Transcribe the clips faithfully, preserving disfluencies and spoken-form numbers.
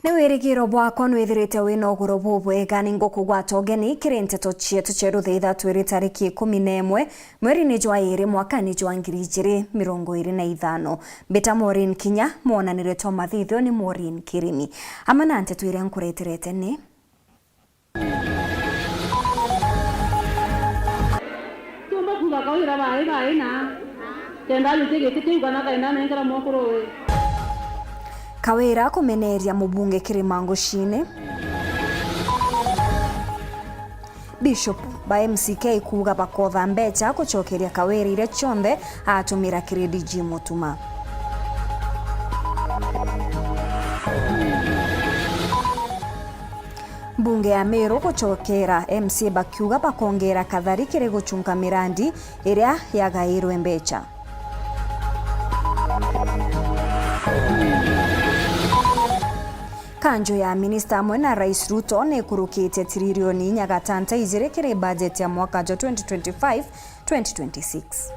Ni wirigiro bwakwa nwithirite wina uguro bubwega. Ni ngukugwata ugeni kiri nteto cietu cia rutha ithatwiri tariki ikumi na imwe mweri ni jwa iri mwaka ni jwa ngiri ijiri mirongo iri na ithano. Mbita Maureen Kinya, mwonanire twa mathithio ni Maureen Kirimi. Amwe na nteto iria nkureterete ni: Tiumba kuuga Kawira bae bae na kenda ajukia giti kiu kana kaenda nenkera mwekuru we. Kawira kumeneria mubunge kiri mangucini. Bishop ba M C K kuuga bakotha mbecha gucokeria Kawira iria cionthe atumira kiri D G Mutuma. Mbunge ya Meru gucokera M C A bakiuga bakongera kathari kiri guchunka mirandi iria yagairwe mbecha. Kanju ya minista amwe na Rais Ruto nikurukite tiririoni inya gatanta ijiri kiri bajeti ya mwaka jwa twenty twenty-five, twenty twenty-six.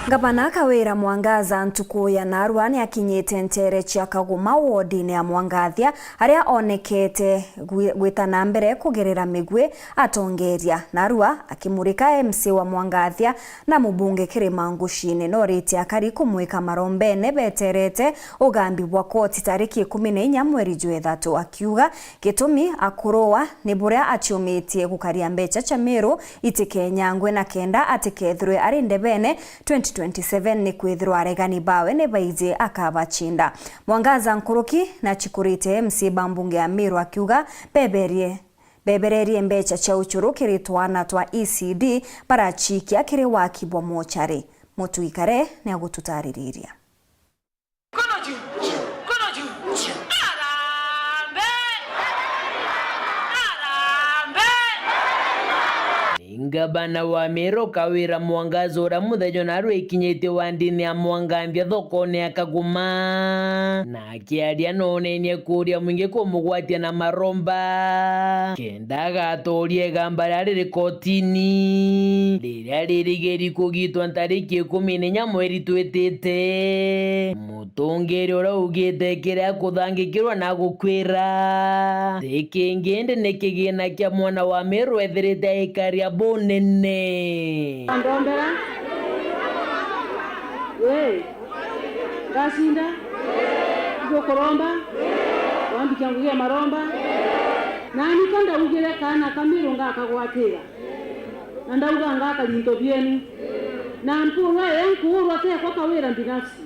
Ngavana Kawira Mwangaza ntuku ya narua ni akinyite ntere cia Kaguma wodini ya Mwangathia, aria onekete gwi-, gwita na mbere kugerera migwi atongeria. Narua akimurika M C A wa Mwangathia na mubunge kiri mangucini, noritie akari kumwika marombene beterete ugambi bwa koti tariki ikumi na inya mweri jwa ithatu, akiuga gitumi akuruwa ni buria aciumitie gukaria mbecha cia Meru itikenyangwe na kenda atikethirwe ari ndebene twenty twenty-seven, ni kwithirwa aregani bawe ni baiji akabacinda. Mwangaza nkuruki na chikurite M C A ba mbunge ya Meru akiuga beberie, bebererie mbecha cia uchuru kiri twana twa E C D barachikia kiri waki bwa mochari. Mutwikare ni agututaririria. Mkono juu. Mkono juu. Harambee! Harambee! Ni ngavana wa Meru Kawira Mwangaza uria muthenya narua ikinyitie wandini ya Mwangathia thokone ya Kaguma, na akiaria nonenie kuria mwingi kumugwatia na maromba kenda agatoria igamba riria riri kotini riria ririgeri kugitwa ntariki ikumi na inya mweri twitite. Mutongeria uria ugite kiria kuthangikirwa na gukwira ti kingi indi ni kigina kia mwana wa Meru ethirite aikaria bunene. Ndombera. We. Ngacinda. Ngukuromba. Wambikia ngugi ya maromba. Nani ka ndaugire kaana ka Meru ngakagwatira. Na ndauga ngakari into bienu. Na mpurwa ii nkuurwa tekwa Kawira binafsi.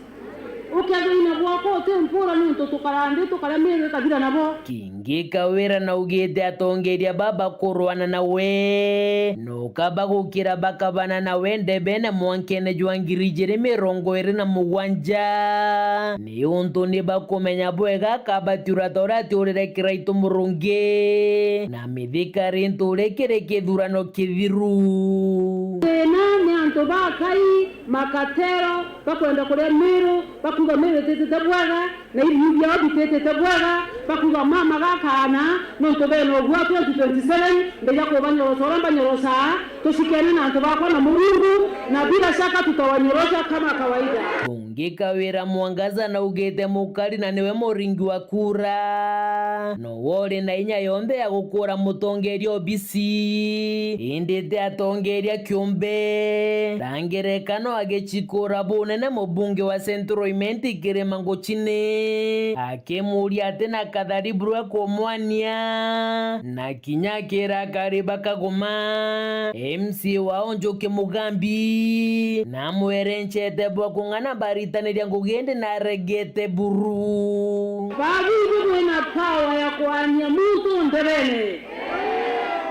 Ukethira inya bwakwa utimpura niuntu tukaraa nthi tukaria Meru ikathira nabo. Kingi Kawira naugite atongeria baba kurwana nawe, no kaba gukira bakabana nawe ndebene mwankene jwa ngiri ijiri mirongo iri na mugwanja, niuntu ni bakumenya bwega akabatiura ta uria atiurire Kiraitu Murungi, na mithikari ntuuri kiri kithurano kithiru. Thina ni antu ba Akai, makatero, bakwenda kuria Meru, bakuuga Meru ititite bwega, na iriu biao bititite bwega, bakuuga mama gakaana, nontu bena ugwati twenty twenty-seven, mbeja kubanyorosa uria mbanyorosaa, tushikene na antu bakwa na Murungu, na bila shaka tutawanyorosha kama kawaida. Bungi Kawira Mwangaza naugite mukari na niwe muringi wa kura, nowe uri na inya yonthe ya gukura mutongeria obisi, indi ti atongeria kiumbe. Ta ngerekano, agicikura bunene mubunge wa Central Imenti Kirima Nguchini, akimuria ati na kathari burwe kumwania, na kinya akira akari ba Kaguma, M C A wao Njuki Mugambi, namwerenchete bwa kung'ana baritaniria ngugi indi naregete buru. Babibi mwina power ya kwania muntu ndebene.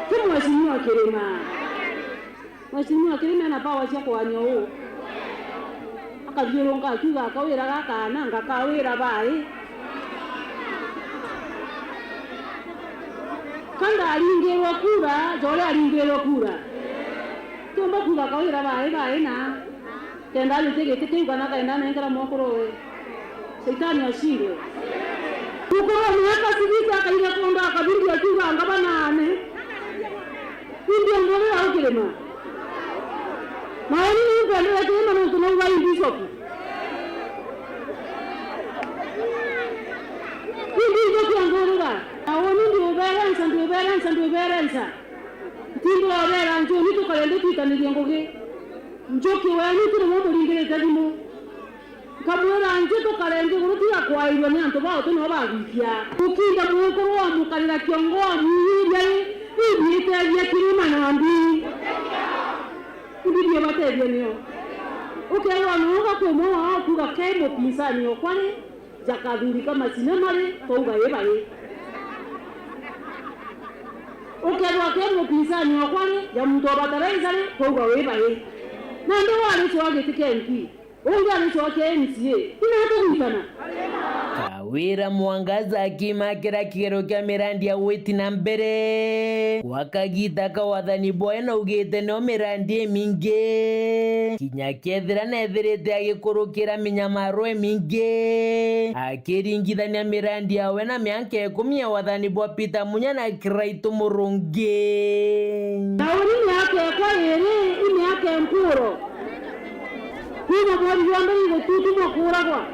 Ti Mheshimiwa Kirima. Mheshimiwa Kirima ena power cia kwania uu. Akathiurunka akiuga, "Akawira gaka na ngakawira bai." Ka ndaringirwe kura, ja uria aringirwe kura. Tiumba kuuga Kawira bai bai na kenda ajukia giti kiu kana kenda nenkera mwekuru we. Shaitani ashindwe. Mukuru wa miaka sixty akaire konda akabindi akiuga, "Ngabana ane." Indi onthurira ukirima. Maoni ni nkwendera kirima nontu nauga i bishop. I bishop onthurira. Maoni ndiuberensa, ndiuberensa, ndiuberensa. Ntimbobera njuni tukare nditwitanirie ngugi. Njuki weenu turi mwe muringirite thimu. Nkamwira nji tukare nthiguru tiga kwairua ni antu bao ti no bagwikia. Ukinda mwekuru wamukarira kiongo wamwiria ri, ibiitethia kirima na mbi. Ibi biebatethia nio. Ukeerwa nooga kwi umwe wao kuuga ke mupinsani okwa ri, ja kathuri ka macinema ri, twauga ii bai. Ukeerwa ke mupinsani okwa ri, ja muntu wa bataraica ri, twauga wi bai. Nandi waricwa giti kia M P. Ungi aricokia M C A, ina atugwitana. Kawira Mwangaza akimakira kigero kia mirandi ya gwiti na mbere. Gwa kagita ka wathani bwawe naugite nio mirandi imingi. Kinya kethira nethirite agikurukira minyamaro imingi, akiringithania mirandi yawe na mianka ikumi ya wathani bwa Peter Munya na Kiraitu Murungi. Na uni miaka ikwa iri, i miaka nkuro. Kuuma mweri jwa mbere igututumwa kuuragwa,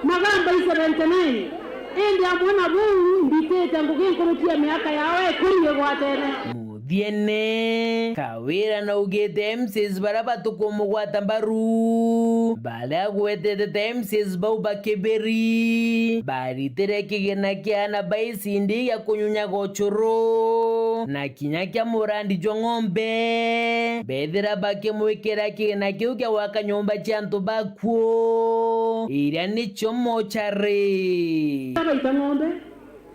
magamba i seventy nine, indi amwe na buu mbitite ngugi nkuruki ya miaka yao ikumi igwatene. Muthiene, Kawira naugite M C As baria batukumugwata mbaru, baria agwetete ta M C As bau ba Kibiri, baritire kigina kia ana ba icindi gia kunyunyaga ucuru, na kinya kia murandi jwa ng'ombe, bethira bakimwikira kigina kiu kia gwaka nyomba cia antu bakuo, iria nicio mochari. Baita ng'ombe,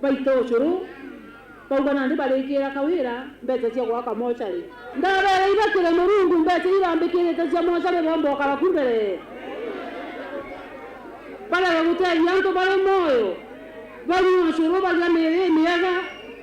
baita ucuru, bauga nandi barikira Kawira mbeca cia gwaka mochari. Ndabeere ibakire Murungu mbeca irambikirite cia mochari bomba ukara ku mbere. Barega gutethia antu bari moyo, banyua ucuru, baria miiri imiega,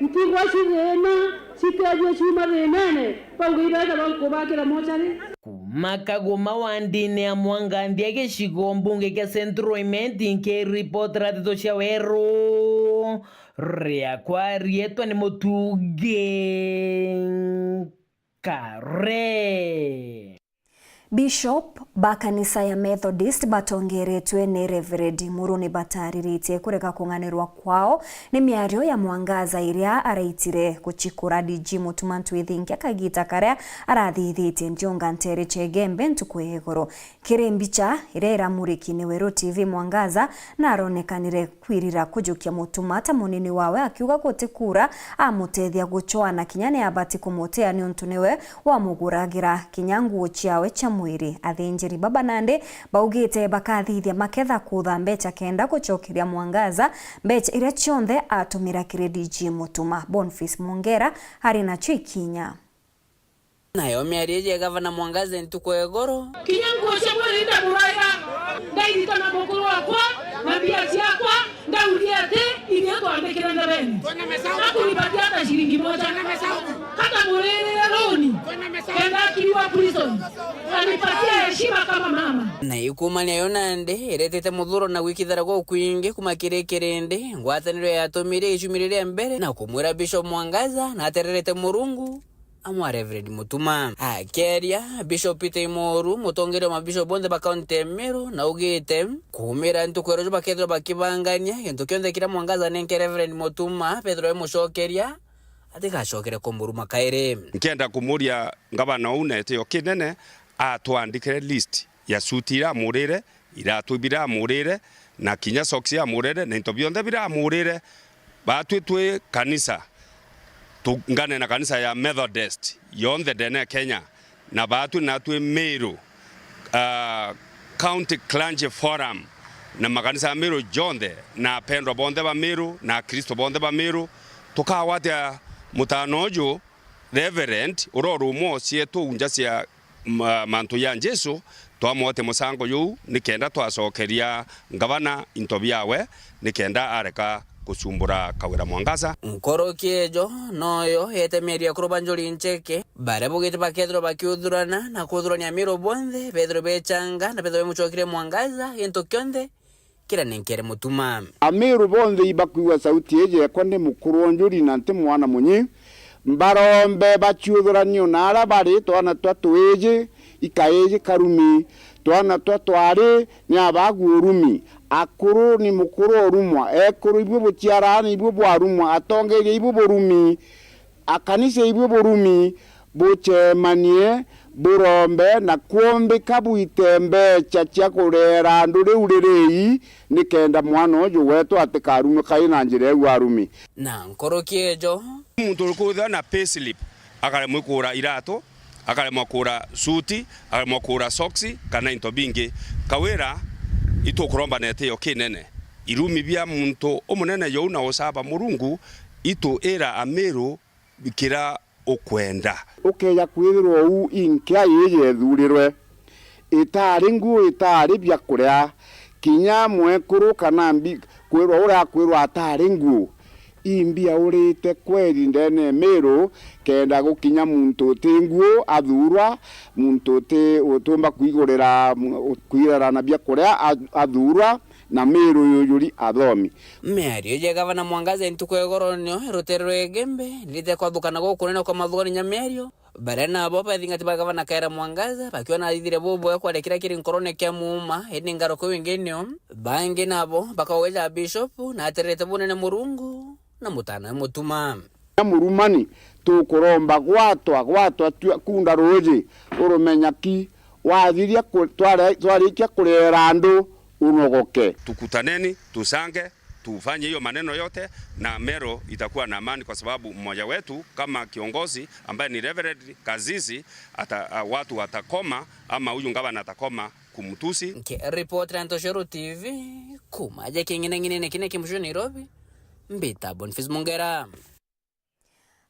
ntigwa cithina, citethua ciuma thinene, bauga ibenda bakubakira mochari. Kuma Kaguma wandini ya Mwangandia gicigo mbunge kia Central Imenti, nkiripotera ndeto cia weru, riakwa rietwa ni Mutungi Kare. Bishop ba kanisa ya Methodist batongeretwe ni Reverend Muru ni batariritie kurega kung'anirwa kwao ni miario ya Mwangaza iria araitire gucikura D G Mutuma Ntwithinkia kagita karia arathithitie ndiunga ntere cia Igembe ntuku ya igoro. Kiri mbicha iria iramuriki ni Weru T V, Mwangaza naronekanire kwirira kujukia Mutuma ta munini wawe, akiuga guti kura amutethia gucwaa na kinya ni abati kumutea niuntu niwe wamuguragira kinya nguo ciawe cia mwiri. Athinjiri baba nandi baugite bakathithia maketha kutha mbecha kenda gucokeria Mwangaza mbecha iria cionthe atumira kiri D G Mutuma. Boniface Mwongera ari nacio ikinya. Nayo miario iji ya gavana Mwangaza ntuku ya igoro. Kinya nguo cia mwiri ndamuraira, ndairitana mukuru wakwa na mbia ciakwa, ndauria ati, "Ithuĩ twandĩkĩre ndebeni?" Hakunipatia hata shilingi moja. Hata mũrĩrĩre rũni, kenda akiriwa prison. Anipatia heshima kama mama. Na ikumania yo nandi iretete muthuro na gwikithara gwa ukwingi kuma kiri kirindi, ngwataniro yatumire icumi riria mbere na kumwira Bishop Mwangaza na atererete Murungu amwa Reverend Mutuma. Akeria, Bishop Peter Imoru, mutongeria wa mabishop bonthe ba kaunti ya Meru, na augite, kuumira ntuku ya ruju bakethirwa bakibangania gintu kionthe kiria Mwangaza anenke Reverend Mutuma, bethirwa bamucokeria, atigacokere kumuruma kairi. Nkienda kumuria ngavana uu na gitio kinene atwandikire list ya suti iria amurire, iratu biria amurire, na kinya socks amurire, na into bionthe biria amurire. Baatwi twi kanisa, tungane na kanisa ya Methodist yonthe ndene ya Kenya, na baatwi natwi Meru, ah, County Clergy Forum, na makanisa ya Meru jonthe, na apendwa bonthe ba Meru, na Akristo bonthe ba Meru, tukagwatia mutano uju, Reverend, uria uri umwe o cietu unja cia ma-, mantu ja Jesu, twamwote mucango juu, nikenda twacokeria ngavana into biawe, nikenda areka gucumbura Kawira Mwangaza. Nkoroki ejo noyo yete miario ya kuru ba Njuri Ncheke, baria baugite bakethirwa bakiuthurana na kuthurania Amiru bonthe, bethirwe bechanga na bethirwe bemucokerie Mwangaza gintu kionthe kiria nenkere Mutuma. Amiru bonthe ibakwigua sauti iji yekwa ndi mukuru o Njuri na nti mwana munyi, Mbarombe baciuthuranie o na aria bari, twana twa twiji, ikaiji karumi, twana twa twari ni abagu urumi, akuru ni mukuru urumwa, ekuru ibui buciarani ibui bwarumwa, atongeria ibui burumi, akanisa ibui burumi, bucemanie, burombe na kwombika bwite mbeca cia kureera andu riu ririi, nikenda mwana uju wetu atikarume kai na njira iu arumi. Na nkuruki ijo, muntu uriku withirwa na payslip, akaremwa ikura iratu, akaremwa kura suti, akaremwa kura soksi, kana into bingi. Kawira, itukuromba na itio kinene. Irumi bia muntu umunene jou na ucaba Murungu, itu ira Amiru kira ukwenda. Ukeja kwithirwa uu i nkia ii yethurirwe, itaari nguo, itaari bia kuria, kinya mwekuru kana mbi-, kwirwa uria akwirwa ataari nguo, i mbia urite kweri ndene ya Miru, kenda gukinya muntu uti nguo athurwa, muntu uti, utiumba kwigurira, kwirarana bia kuria a-, athurwa, na Miru yujuri athomi. Miario ja Gavana Mwangaza ntuku ya igoro nio rutere rwa Igembe nirite kwathukana gukunene kwa mathugani ja miario, baria nabo bathingati ba Gavana Kawira Mwangaza bakiuga nathithire bubwega kwaria kiria kiri nkorone kia muuma, indi ngaruka wingi nio bangi nabo bakaugeja Bishop na atererete bunene Murungu na mutanawe Mutuma. Na Murumani, tukuromba gwatwa, gwatwa tua-, kunda ruuji, urumenya ki, wathiria ku-, tware-, twarikia kureera andu, unogoke. Tukutaneni, tusange, tufanye hiyo maneno yote, na Meru itakuwa na amani, kwa sababu mmoja wetu kama kiongozi ambaye ni Reverend Kazizi ata-, a-, watu watakoma, ama huyu ngavana atakoma kumtusi. Nkiripotera Ntoshoro T V, kuma aja king'ineng'inene kine kimucio Nairobi, mbita Boniface Mungera.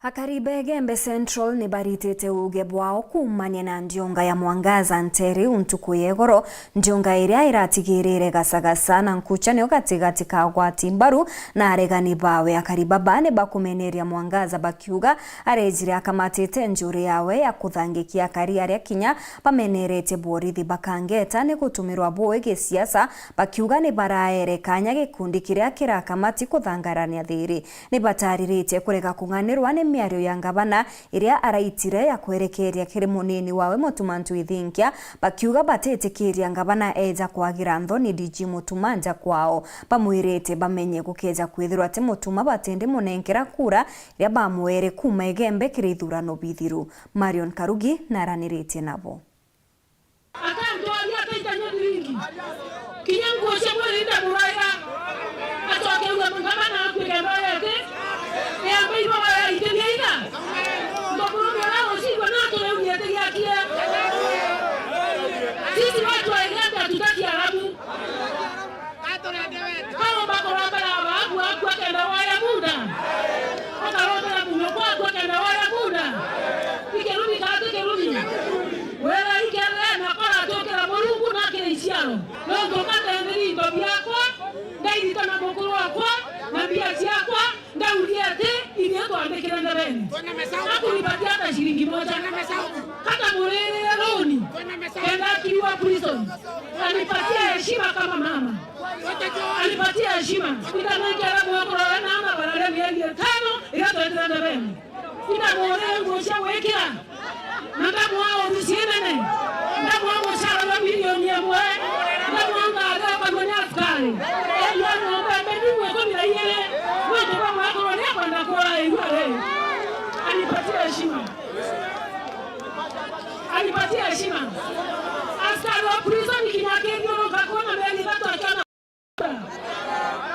Akari ba Igembe Central ni baritite uuge bwao kuumania na ndiunga ya Mwangaza nteere iu ntuku ya igoro, ndiunga iria iratigirire Gasagasa na Nkucha nio gatigati ka agwati mbaru na aregani bawe. Akari baba ni bakumeneria Mwangaza bakiuga arejire akamatite njuri yawe ya kuthangikia akari aria kinya bameneretie borithi bakangeta ni gutumirwa bui gisiasa, bakiuga ni baraere kanya gikundi kiria kirakamati kuthangarania thiri. Ni batariritie kurega kung'anirwa ni miario ya ngavana iria araitire ya kwerekeria kiri munini wawe Mutuma Ntwithinkia, bakiuga batitikiria ngavana eja kwagira nthoni D G Mutuma nja kwao. Bamwirite bamenye gukeja kwithirwa ati Mutuma batindi munenkera kura iria bamwere kuuma Igembe kiri ithurano bithiru. Marion Karugi naraniritie nabo. Akantwaria ataitania thiringi. Kinya nguo cia mwiri ndamuraira. Acoke auga, "Ngavana akuire mbaete." Eamba ibo baraikiria ira. Ndomurume uria ucindwa na atureugia atigiakie. Sisi watu wa Igembe hatutaki Arabu. Kaomba kurombera ababu aku akenda waya muda. Akarombera muno kwaku akenda waya muda. Ikirumi kati kirumi. Wera ikere na kora tukira Murungu na kire iciaro. Nontu ngatetheri into biakwa, ngairitana mukuru wakwa, na mbia ciakwa, ngauria ati, ithuĩ twandĩkĩre ndebeni. Hakunipatia hata shilingi moja. Hata mũrĩrĩre rũni. Kenda akiriwa prison. Anipatia heshima kama mama. Anipatia heshima. Itanekera mwakoro we na ama barare mieri ĩtano, ĩrĩa twendire ndebeni. Ina mũrĩre nguo cia gwĩkĩra. Na ndamwaa obici nene. Ndamwaa mũcara wa milioni ĩmwe. Ndamwaa ngari ya kũmenya askari. Ĩndĩ ng'ombe mbeni mwĩkũmi na igĩrĩ. Nontu bamwe akorwo nĩ akwenda kũra ĩrua rĩ. Anipatie heshima. Anipatie heshima. Askari wa prison kinya akĩthiũrũka kuona mĩeri ĩtatũ akiona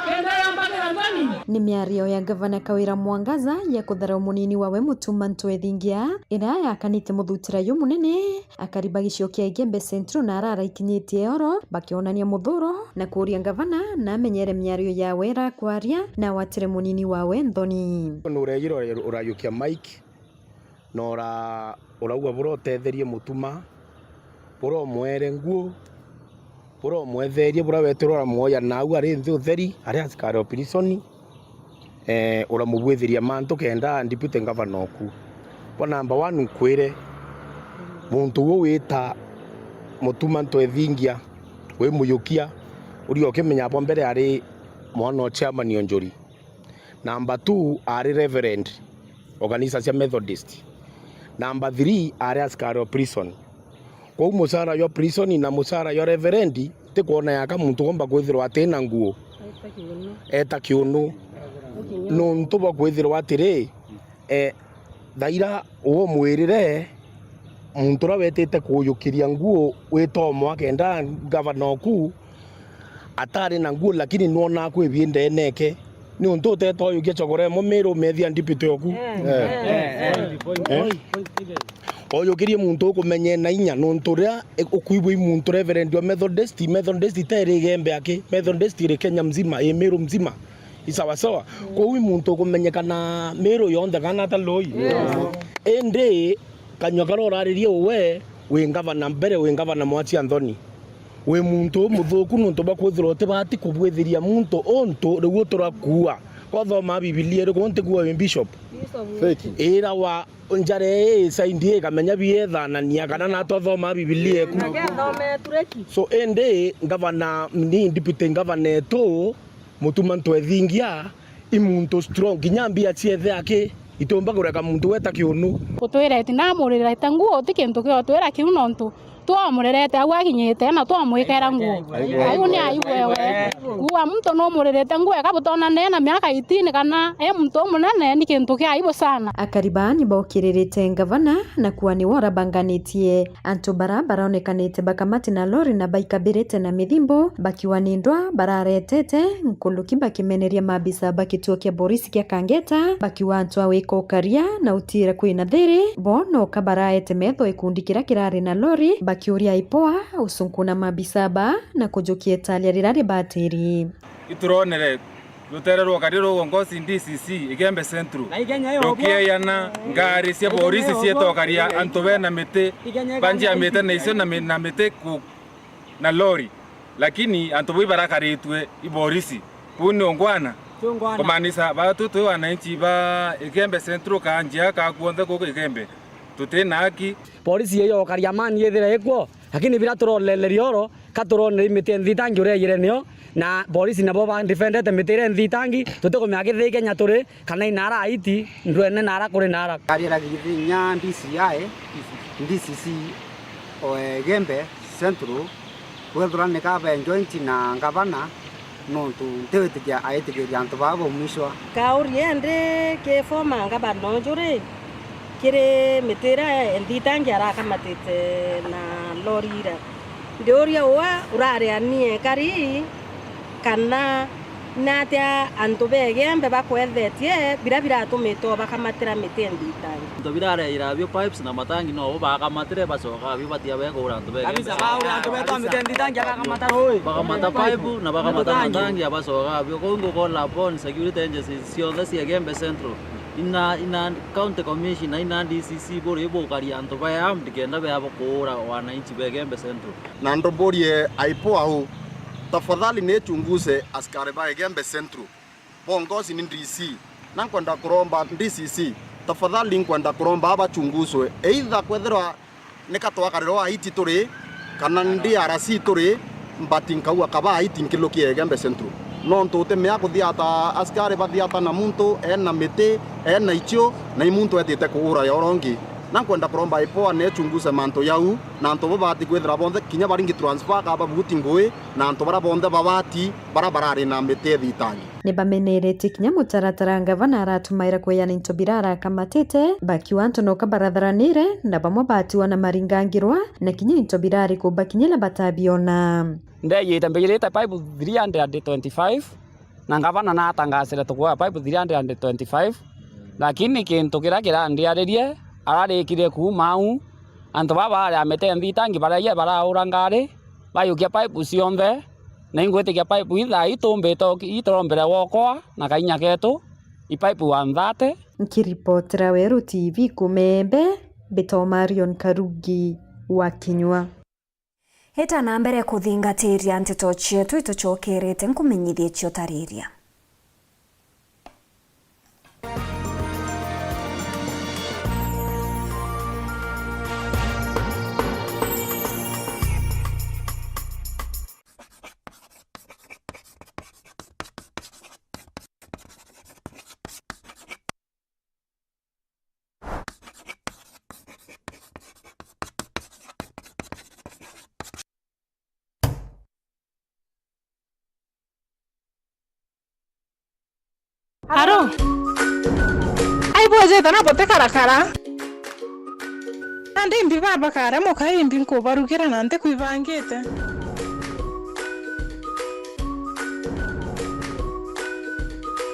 Kenda yambagira ngani. Ni miario ya Gavana Kawira Mwangaza ya kuthara munini wawe Mutuma Ntwethingia, iria yakanite muthutira jumunene, akari ba gicigo kia Igembe Central na arara ikinyitie oro, bakionania muthuro na kuuria Gavana na amenyere miario yawe irakwaria na awatire munini wawe nthoni. Nurejire urayukia mic. Na ura-, urauga bura utetherie Mutuma, bura umwere nguo, bura umwetherie, bura wetirwe uramwoya nau ari nthi utheri, ari askari o prison, eh, uramubwithiria mantu kenda deputy governor oku. Bwa number one nkwire, muntu uu wita Mutuma Ntwethingia, wi muyukia, uri ukimenya bwa mbere ari mwana o chairman o Njuri. Number two, ari reverend. o kanisa cia Methodist. Number three, ari askari o prison. Kwou mucara jwa prison na mucara jwa reverend, ti kwona yaka muntu gomba kwithirwa ati na nguo. Eta kiunu. Eta kiunu. Nuntu bwa kwithirwa atiri, eh, thaira uo mwirire, muntu uria wetite kujukiria nguo witomo akenda ngavana oku, atari na nguo, lakini nwonaa kwi biendeene eke. Niuntu uteta uyukia chokora imwe Miru umethia ndipite oku. Eh? Oyukirie muntu ukumenye na inya, nuntu uria ukuigua i muntu Reverend wa Methodist, Methodist teri Igembe aki, Methodist iri Kenya mzima, i Miru mzima. I sawa sawa. Kwou i muntu ukumenyekana Miru yonthe kana ata Loi? Indi kanyua karia uraririe uwe, wi ngavana mbere, wi ngavana mwachi Anthony. Wi muntu umuthuku nuntu bwa kwithirwa utibati kubwithiria muntu untu riu uturakuua. Kwathoma Bibilia iriku? Ntikua wi bishop. Fake. Ira wa njara ii side ii ikamenya biethanania kana natwathoma Bibilia eku. So indi ngavana, ni deputy ngavana etu, Mutuma Ntwethingia, i muntu strong, kinya mbia ciethe aki, itiumba kureka muntu weta kiunu. Utwirete na amuririte nguo, uti kintu kia utwira kiu nontu twamurerete au akinyite na twamwikera nguo. Au ni aibu ewe. Kuua muntu numuririte nguo, eka butona ndena miaka eighteen kana e muntu umunene, ni kintu kia aibu sana. Akari baa ni bokiririte ngavana na kuua niwe urabanganitie. Antu bara baraonekanite bakamati na lori na baikabirite na mithimbo, bakiuga ni ndwa bararetete, nkuruki bakimeneria maabisa ba kituo kia borisi kia Kangeta, bakiuga antu a wika ukaria na utiira kwina thiri, bo noka baraete metho ikundi kiria kirari na lori, bakiuria IPOA ucunkuna maabisa ba na kujukia italia riria ribatiri. Ituronere rutere rwa kari rwa uongozi D C C Igembe Central. Na igenya yo bwa. Rukieyana ngari cia borisi cietokaria antu bena miti, banjiamite na icio na mi-, na miti ku-, na lori. Lakini antu bau ibarakaritue i borisi. Bau ni ungwana. Ti ungwana. Kumaanisha batu twi wananchi ba Igembe Central, kanjia ka kuonthe guku Igembe. Tuti na haki. Borisi iyo yokaria amani ithire ikwo, lakini biria turorereria oro, ka turonere i miti enthitangi uria iyire nio, na borisi nabo ba defendete miti iria enthitangi, tutikumenya githii Kenya turi, kana inara aiti, ndwene nara kuri nara. Ariera githinya D C I, D C C o Igembe Central, kwethirwa ni kaba joint na ngavana, nontu ntiwitikia aitikiria antu baa baumishwa. Kauria indi ki former ngavana uju ri, kiri miti iria enthitangi arakamatite na lori ira. Ndiuria ua urariania ekari kana ni atia antu ba Igembe bakwethetie biria biratumite bakamatia miti enthitangi. Into birareira bio pipes na matangi no bo bakamatire, bacoka bio batia begura antu ba Igembe. Kabisa, baura antu betu a miti enthitangi akakamata rui. Bakamata pipe na bakamata matangi, abacoka bio. Kou ngu call upon security agencies cionthe cia Igembe Central, ina, ina county commissioner, ina D C C, buri bukaria antu ba armed kenda beabo kuura wananchi ba Igembe Central. Na nduburie IPOA uu, tafadhali nichunguze askari ba Igembe Central. Bongozi ni D C. Na nkwenda kuromba D C C, tafadhali nkwenda kuromba abachunguzwe. Either kwethirwa nika twakarira o aiti turi, kana D R C turi, but nkauga kaba aiti nkilukia Igembe Central. Nontu utimea kuthiata askari bathiata na muntu ena miti, ena ichio, na i muntu etite kuura ya uria ungi. Na nkwenda kuromba IPOA nechunguze mantu jau, na antu babati kwithira bonthe kinya baringi transfer kaba buti ngui, na antu baria bonthe babati baria barari na miti ethitangi. Ni bameneretie kinya mutaratara ngavana aratumaira kweana into biria arakamatite, bakiuga antu noka baratharanire, na bamwe batiwa na maringangirwa, na kinya into birari kubakinyira batabiona. Ndeyite mbigirite pipe three hundred and twenty-five, na ngavana natangasire tukuoya pipe three hundred and twenty-five, lakini kintu kiria kirandiaririe, ararikire kuuma au, antu baba baria miti nthitangi baraia baraura ngari, bayukia pipe cionthe, na ingwitikia pipe ithaa itumbite o ki-, iturombere wokoa na kainya ketu, i pipe one thirty. Nkiripotera Weru T V kuuma Igembe, mbitwa Marion Karugi wa Kinyua. Ita na mbere kuthingatiria nteto cietu, itucokerete nkumenyithie ciotariria. Aro? Ai bwejete na butikarakara. Nandi imbi baba kare muka imbi nkubarugira na ntikwibangite.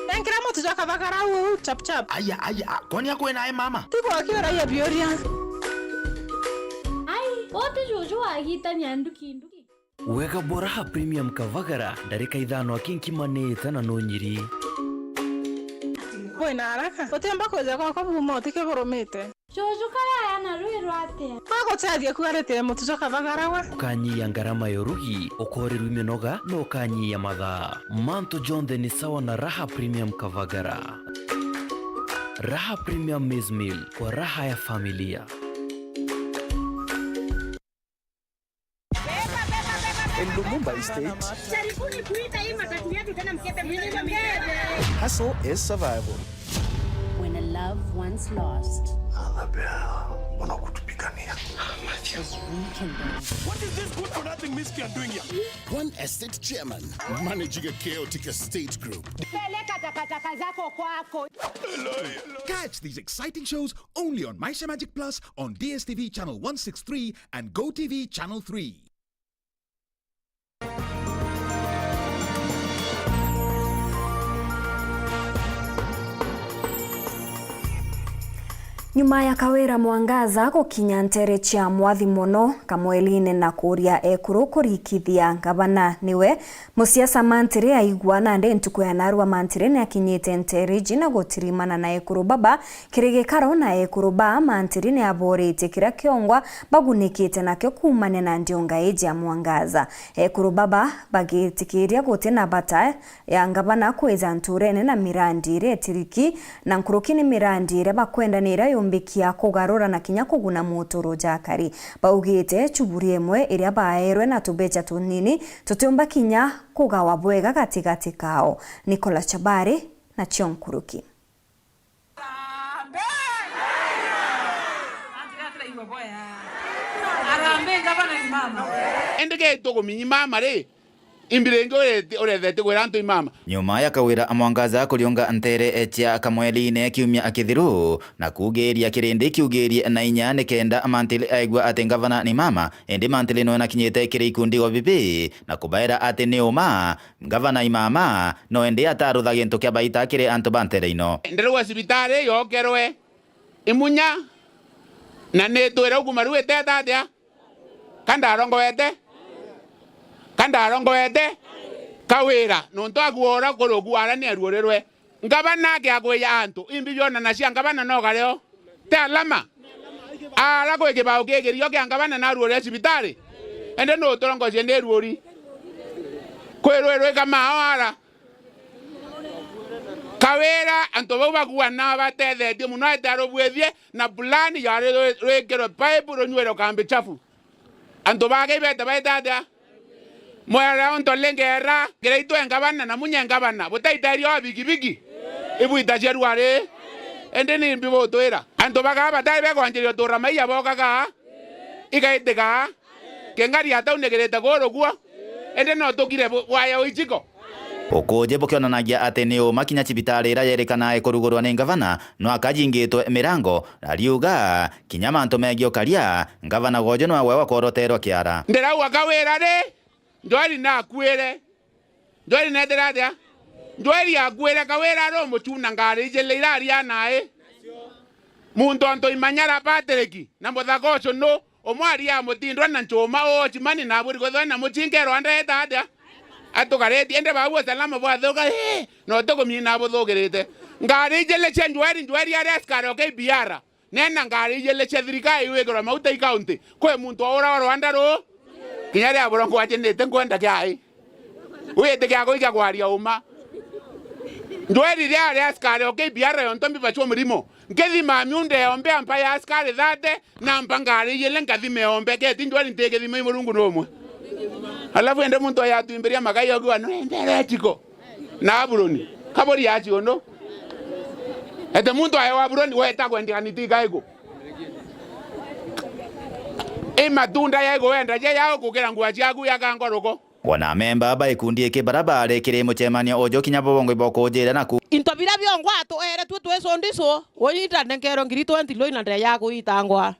Nenkira mutu jwa kathagara uu chap chap. Aya, aya, kwani akwena e mama? Tigwa akiuragia biuria. Ai, wote juju wagitania nduki nduki. Wega bwa Raha Premium Kavagara, ndarika ithano aki nkima ni ita na nunyiri. Kwina haraka. Utiumba kuja gwakwa buma utike burumite. Juju kayaya na rwi rwatia? Agutethia kuaritire mutu jwa kavagara we. Ukanyia ngarama ya urugi, ukorirwi minoga, na ukanyia mathaa. Mantu jonthe ni sawa na Raha Premium Kavagara. Raha Premium Maize Meal, kwa raha ya familia. In Lumumba Estate, jaribuni kuita hii matatu yetu tena, mkebe mkebe. Hustle is survival. When a love once lost, Annabelle, mbona kutupigania? Is rekindled. What is this good for nothing mystery I'm doing here? One estate chairman managing a chaotic estate group. Peleka takataka zako kwako. Catch these exciting shows only on Maisha Magic Plus on D S T V channel one six three and Go T V channel three. Nyuma ya Kawira Mwangaza gukinya nteere cia Mwathi Mono Kamweliine na kuuria ekuru kurikithia ngavana niwe, musiasa Mantiri aigua nandi ntuku ya naarua Mantiri ni akinyite nteere iji na gutirimana na ekuru baba kiri gikaro, na ekuru ba Mantiri ni abooritie kiria kiongwa bagunikite nakio kuumania na ndionga iji ya Mwangaza. Ekuru baba bagitikiria guti na bata ya ngavana kwija ntuurene na mirandi iria itiriki, na nkuruki ni mirandi iria bakwenda ni iria yumbikia kugarura na kinya kuguna muuturo jwa akari. Baugite chuburi imwe iria baeerwe na tubecha tunini tutiumba kinya kugawa bwega gatigati kao. Nicola Chabari nacio nkuruki. Indi gituguminyi mama ri, imbi ringi ureti-, uretete kwira antu imama. Nyuma ya Kawira Mwangaza kuriunga nteere cia Kamweliine kiumia kithiru na kuugiria kirindi kiugirie na inya nikenda Mantili aigua ati ngavana ni mama, indi Mantili nwe nakinyite kiri ikundi gwa bibi na kubaira ati ni uma, ngavana imama, no indi atarutha gintu kia baita kiri antu ba nteere ino. Ndirauga cibitari yokerwe imunya, na nitwire ukuma riu iteta atia? Ka ndarongowete? Ka ndarongowete? Kawira, nontu aguora kuruku ara ni aruurirwe. Ngavana akiakwija antu, imbi bionanacia ngavana no kareo? Ti alama? Ara kwi kibao kikirio kia ngavana naruurire cibitari? Indi nuturongocie ni ruuri? Kwi rwi rwi kamao ara? Kawira, antu bau bakuana batethetie mono, ete arubwithie na plan yari rwi-, rwikirwe pipe runyuire kambi chafu. Antu bake ibete baite atia? Mwera untu lingera, ngira itwe ngavana na munye ngavana, butaiteria o bigibigi, ibwita cia ruari. Indi ni mbi butwira? Antu bakaa batari bekwanjiria utura maiya bokaga, igaitika. Kingari atau nigirite kuru guo, indi no tukire bu-, bwaya wijiko. Ukuuji bukionanagia ati ni uma kinya cibitari iria yerikanae kurugurwa ni ngavana no akajingitwe mirango, ariuga kinya mantu megii ukaria, ngavana gojo nwawe wa kworoterwa kiara. Ndirauga Kawira ri, Njoeri nakuire. Njoeri neetire atia? Njoeri akuire, Kawira ari umuchuna ngari ijili iraria nai. Muntu ontu Imanyara Patrick na muthaka ucio nu, umwe aria mutindwa na nchuma, uu Ochimani na abwiri kwithwa na muchinke rwanda eta atia? Atukaritie, indi bau usalama bwathuka, ii, na utikumina abuthukirite. Ngari ijili cia Njoeri, Njoeri ari askari o K P R. Nena ngari ijili cia thirikari iwikirwa mauta i kaunti. Kwi muntu auragwa rwanda ruu? Kinya ria burongo wachinite nkwenda kiai. Witikia kuikia kwaria uma. Njoeri ria ari askari o K P R yonto mbiba cio murimo. Nkithima miunda yombe ampa ya askari thate, na mpa ngari ijili nkathime yombe. Keti Njoeri ntikithima i Murungu numwe. Alafu ende muntu ayatwimbiria magai okiwa nwendere chiko. Na Aburoni. Kaburi acio no. Ete muntu ayo Aburoni weta kwendia kaniti kaiku. I matunda yaiku wenda je yao kukira ngua ciaku yakangwa ruko. Wanamemba ba ikundi iki bara baari kiri mucemanio uju kinya bobongwe bokujira naku. Into bira biongwa atwere twi twi Sunday school, uita ndenkerwe ngiri twenty loi na ndeya kuitangwa.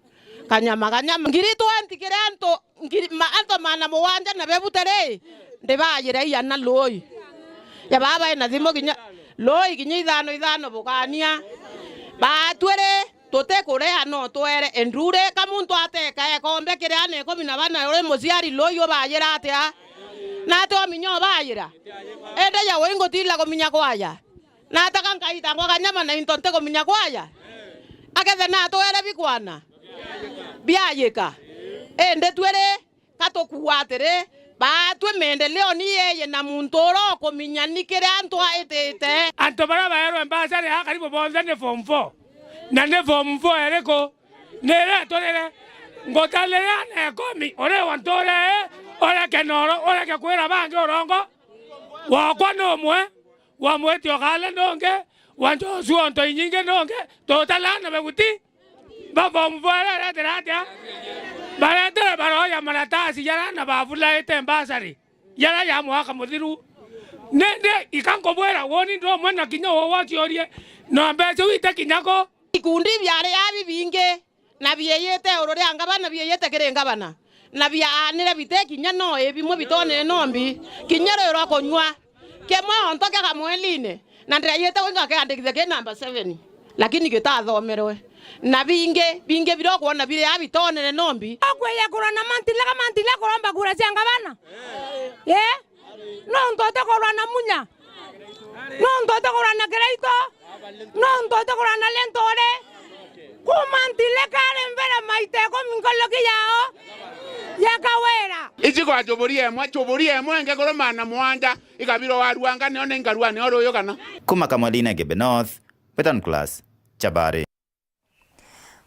Kanyama, kanyama. Ngiri twenty kiri antu, ngiri, ma, antu maana mugwanja na bebute ri, ndibayire iana loi. Ya baba ena thimu kinya, loi kinya ithano ithano bugania. Batwi ri, tutikurea no twere endure ka muntu ateka ekombe kiri ana ikumi na bana uri muciari loi ubayira atia? Na ati ominya ubayira? Ende ya ui ngutila kuminya kwaya. Na ataka nkaitangwa kanyama na into ntikuminya kwaya. Akethe na atwere bikwana. Biayika. Indi twiri ka tukuuga atiri, baatwi maendeleo ni yeye na muntu uria ukuminya ni kiri antu aitite. Antu baria baerwe mbasari aa karibu bonthe ni form four. Na ni form four iriku? Ni iria iturire. Ngutarire ana ikumi, uri wa nture ii, ureke noro, ureke kwira bangi urongo. Wakwa ni umwe, wa Mwiti Okale ni ungi, wa Joshua Onto Inyingi ni ungi, tutalaana baguti. Ba form four iria iretera atia? Baretere baroya maratasi jaria na bavulaite mbasari, jaria ja mwaka muthiru. Nindi ika nkubwira, woni ndi umwe na kinya uu waciurie, na mbeca iu ite kinya ku. Ikundi biari abi bingi, na bieyite iguru ria ngabana, bieyite kiri ngabana, na biaanire bite kinya no i bimwe bitonere nombi, kinya rwi rwa kunyua. Kimwe onto kia kamwelini, na ndiraiyite gwe ngakiandikithia ki namba seven, lakini gitathomerwe. Na bingi, bingi biria ukwona biri aa bitonere nombi. Ukwiya kurwa na mantile ka mantile kuromba kura cia ngabana? Ye? Nontu utikurwa na Munya? Nontu utikurwa na Kiraito? Nontu utikurwa na Linturi? Kuma ntile kari mbere maita ikumi nkoloki yao ya Kawira. Iji kwa njuburia imwe, njuburia imwe nge kurumana mwanja, ikabirwa warua nga nio ni nkarua nio ruyu kana? Kuma Kamwelini Igembe North, Beton Class, Chabari.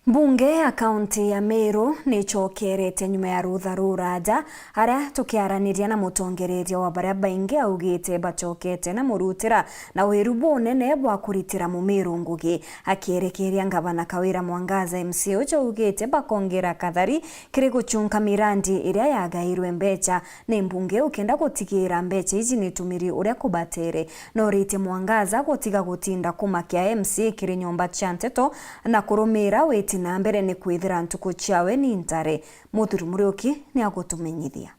Mbunge ya kaunti ya Meru nicokerete nyuma ya rutha ruraja, aria tukiaraniria na mutongereria wa baria baingi augite bacokete na murutira na wiru bunene bwa kuritira Mumiru ngugi. Akierekeria ngavana Kawira Mwangaza, M C A ucio augite bakongera kathari kiri gucunka mirandi iria yagairwe mbeca ni mbunge ukenda gutigira mbeca iji nitumiri uria kubatere. Noritie Mwangaza gutiga gutinda kumakia M C A kiri nyomba cia nteto na kurumira witi na mbere ni kwithira ntuku ciawe ni ntare. Muthuri Muriuki ni agutumenyithia.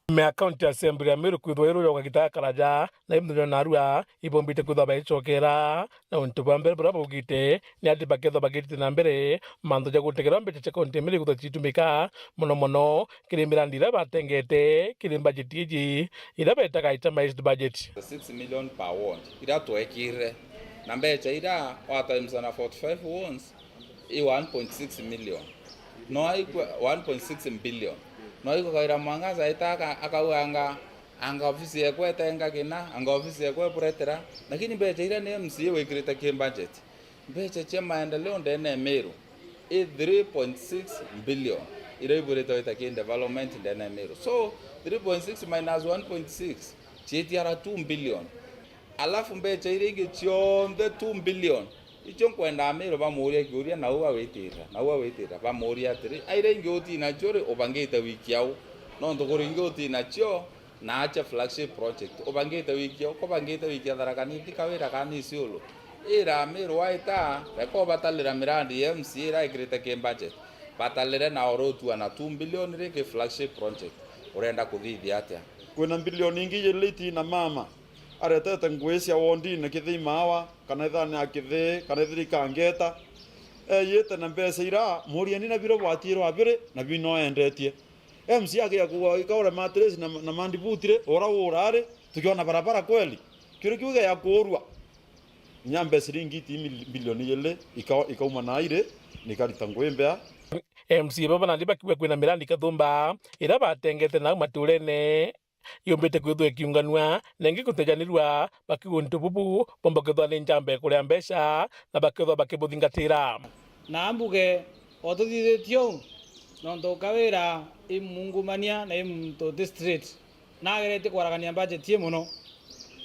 Mea County Assembly ya Meru kwithwa irujoka gita karaja, na i muthenya narua ibombite kwithwa baicokera. Na untu bwa mbere buria baugite ni ati bakethwa bagitite na mbere manthu ja gutegera mbeca cia kaunti ya Meru kwithwa ciitumika mono mono kiri mirandi iria batengete kiri mbajeti iji iria betaga itemized budget. Six million per ward iria twekire, na mbeca iria wa times na forty-five wards i one point six million. No aikwe one point six billion. No aikwe Kawira Mwangaza aita aka-, akauganga, anga ofisi yekwe itenga kina, anga ofisi yekwe buretera, lakini mbeca iria ni M C A wikirite ki budget. Mbeca cia maendeleo ndene ya Meru i three point six billion iria iburite wita ki development ndene ya Meru. So, three point six minus one point six ciitiara two billion. Alafu mbeca iria ingi cionthe two billion, icio nkwenda Ameru bamuuria kiuria, nau awitirira, nau awitirira, bamuuria atiri, "A iria ingi uti nacio ri, ubangite wiki au? Nontu kuri ingi uti nacio, na acha flagship project, ubangite wiki au, kubangite wiki ya Tharaka Nithi, Kawira kana Isiolo?" Ira Ameru waita, reka ubatalira mirandi ya M C A iria ikirite ki budget. Batalire na urutua na two billion ri ki flagship project. Urenda kuthithia atia? Kwina billion ingi ijiri iti na mama. Aretete ngui cia wondine Kithii Maawa, kana ithane ya Kithii, kana ithiri ikangeta. Eyite na mbeca ira, murieni na biro bwatirwa biri, na bino endetie. M C A akiya kugwa ikaure matresi na, na mandibuti ri, ura ura ri, tukiona barabara kweli? Kiuri kiu gea kuurua. Inya mbeca iria ingi iti mil-, bilioni ijiri, ika-, ikauma na iri, na ikarita ngui mbea. M C A baba nandi bakiuga kwina mirandi kathumba, ira batengete nau maturene. Yumbite kwithwa ikiunganua, na ingi gutejanirua, bakiuga untu bubu bomba kwithwa ni njamba ikuria mbeca, na bakethwa bakibuthingatira. Na mbuge, o tuthithitie uu, nontu Kawira i mungumania na i muntu uti straight, na ageretie kwaragania budget ii mono,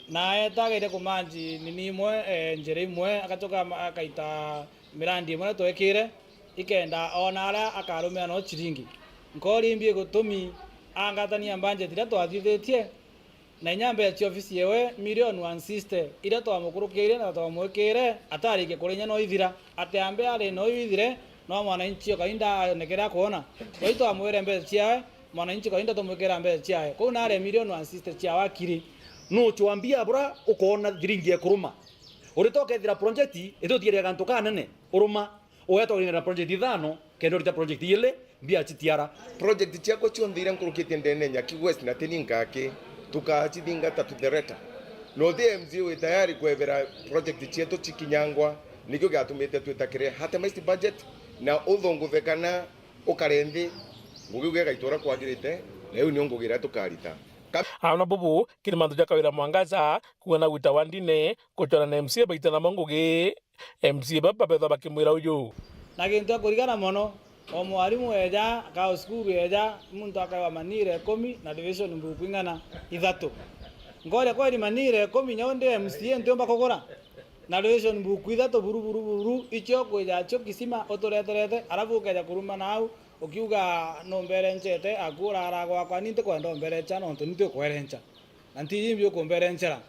na eeta ageire kumanji nini imwe, eh, njira imwe, agacoka ama-, akaita mirandi imwe iria twekire, ikenda oona aria akarumira no ciringi. Nkooria imbi gutumi Angatania mbanjeti iria twathithitie, na inya mbeca cia ofisi yewe, million one sixty, iria twamukurukiire na twamwikire, atarikia kurinya no ithira. Ati ambe ari no ithire, no mwananchi o kainda aonekere akwona. Kwa hiyo twamwire mbeca ciawe, mwananchi kainda tumwikira mbeca ciawe. Kuu nare million one sixty cia wakiri. Nuchwambia bura ukoona thiringi ekuruma. Urita ukethira project, itutigeria gantu kanene, uruma. Ugetwa wina project ithano, kenda urita project ili, mbia citiara. Project ciakwa cionthe iria nkurukitie ndene Nyaki West na tini ngaki, tukacithingata to the letter. Na uthi M C A wi tayari kwebera project cietu cikinyangwa, nikio giatumite twita kiri itemized budget, na uthunguthe kana ukare nthi, ngugi ugegaitwa uria kwagirite, na iu nio ngugi iria tukarita. Ka- Aana bubu, kiri mantu ja Kawira Mwangaza, kuuga na gwita wandine, gucwana na M C A baita namo ngugi. M C A baba bethwa bakimwira uju. Na gintu gia kurigana mono, o mwarimu eja, akao cukuru eja, muntu akaewa manira ikumi na revision book ing'ana? Ithatu. Nkoria, kweri manira ikumi nyau ndi M C A ntiumba kugura? Na revision book ithatu buru, buru, buru, icio kwija cio kisima utureterete, arabu ukeja kuruma nau, ukiuga, numbere nchete, aku urara gwakwa, ni ntikwenda umbere ncha, nontu ni ntikwerencha. Na ntiji mbi ukumberenchera.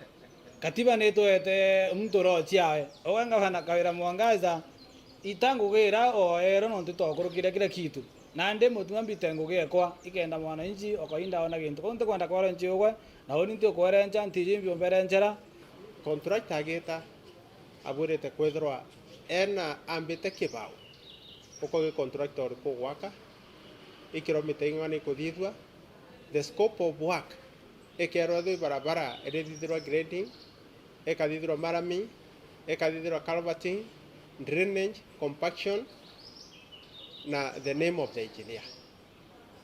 Katiba nitwete muntu roho ciawe. Uwe ngavana Kawira Mwangaza, ita ngugi iria oerwe nontu twakurukire kila kitu. Nandi mutuma mbite ngugi ekwa, ikenda mwananchi o kainda ona gintu. Kwou ntikwenda kwerenchia ugwe, na uni ntikwerencha, ntiji mbi umberenchera. Contractor agita, abwirite kwithirwa ena ambite kibao. Uko gi contractor uriku ugwaka, ikiromita ing'ana ikuthithua, the scope of work, ikerwa ethwe barabara irithithirwa grading, ikathithirwa marami, ikathithirwa culverting, drainage, compaction, na the name of the engineer.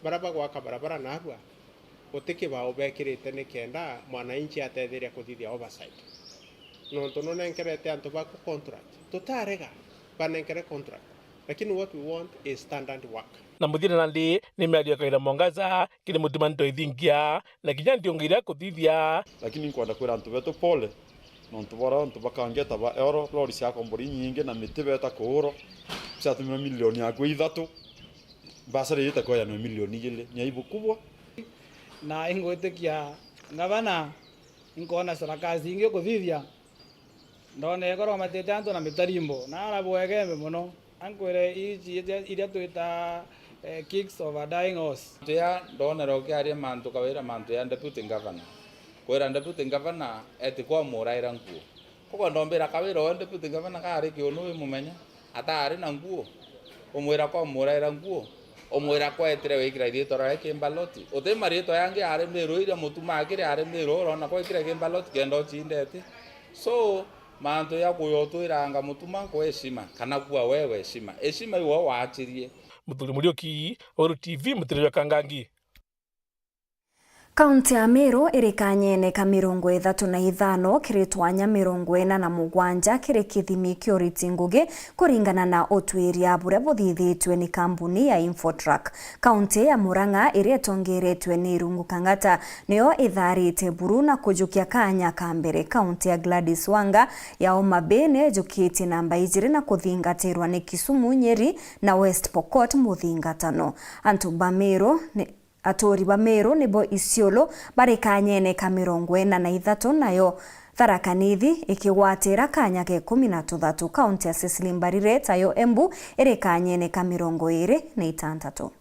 Baria bagwaka barabara narua, guti kibao bekirite ni kenda mwananchi atetheria kuthithia oversight. Nontu nunenkerete antu baku contract, tutarega banenkere contract, lakini what we want is standard work. Na muthia nandi ni miario ya Kawira Mwangaza kiri mutima nto ithingia, na kinya nthiongo iria kuthithia. Lakini nkwenda kwira antu betu pole, nontu bora antu bakangeta ba ero, lori ciakombora inyingi na miti beta kuuro, ciatumirwe milioni akua ithatu. Mbasari iji itakoyanwe milioni igiri, ni aibu kubwa. Na ingwitikia ngavana, inkwona sarakasi ingi ukuthithia, ndona ikoromatite antu na mitarimbo, na arabwegembe mono. Ankwire iji iria, iria twita, eh, kicks of a dying horse. Mantu ya ndonera ukiaria mantu Kawira, mantu ya deputy governor. Kwira deputy governor eti kwa muraira nguo. Koguo ndombira Kawira, we deputy governor ka ari kiunu wi mumenya, ataari na nguo, umwira kwa umuraira nguo, umwira kwetire wikira iriitwa riawe ki mbaloti. Uti mariitwa yangi ari Miru iria mutuma akiri ari Miru, urona kwekire ki mbaloti kenda ucindete. So, mantu ya kuya utwiranga mutuma kwa heshima, kana kuwa wewe heshima. Heshima iwe waachirie. Muthuri Muriuki, Weru T V, Mutiriri wa Kangangi. Kaunti ya Meru iri kanyene ka mirongo ithatu na ithano kiri twanya mirongo ina na mugwanja kiri kithimi kia uriti ngugi, kuringana na utwiria buria buthithitue ni kambuni ya Infotrak. Kaunti ya Murang'a iria itongeretwe ni Irungu Kang'ata niyo itharite buru na kujukia kanya ka mbere. Kaunti ya Gladys Wanga ya Homa Bay niyo ijukitie namba ijiri na kuthingatirwa ni Kisumu, Nyeri na West Pokot muthingatano. Antu ba Meru ni Aturi ba Meru nibo Isiolo bari kanyene ka mirongo ina na ithatu, nayo Tharaka Nithi ikigwatira kanya ka ikumi na tuthatu. Kaunti ya Cecily Mbarire tayo Embu iri kanyene ka mirongo iri na itantatu.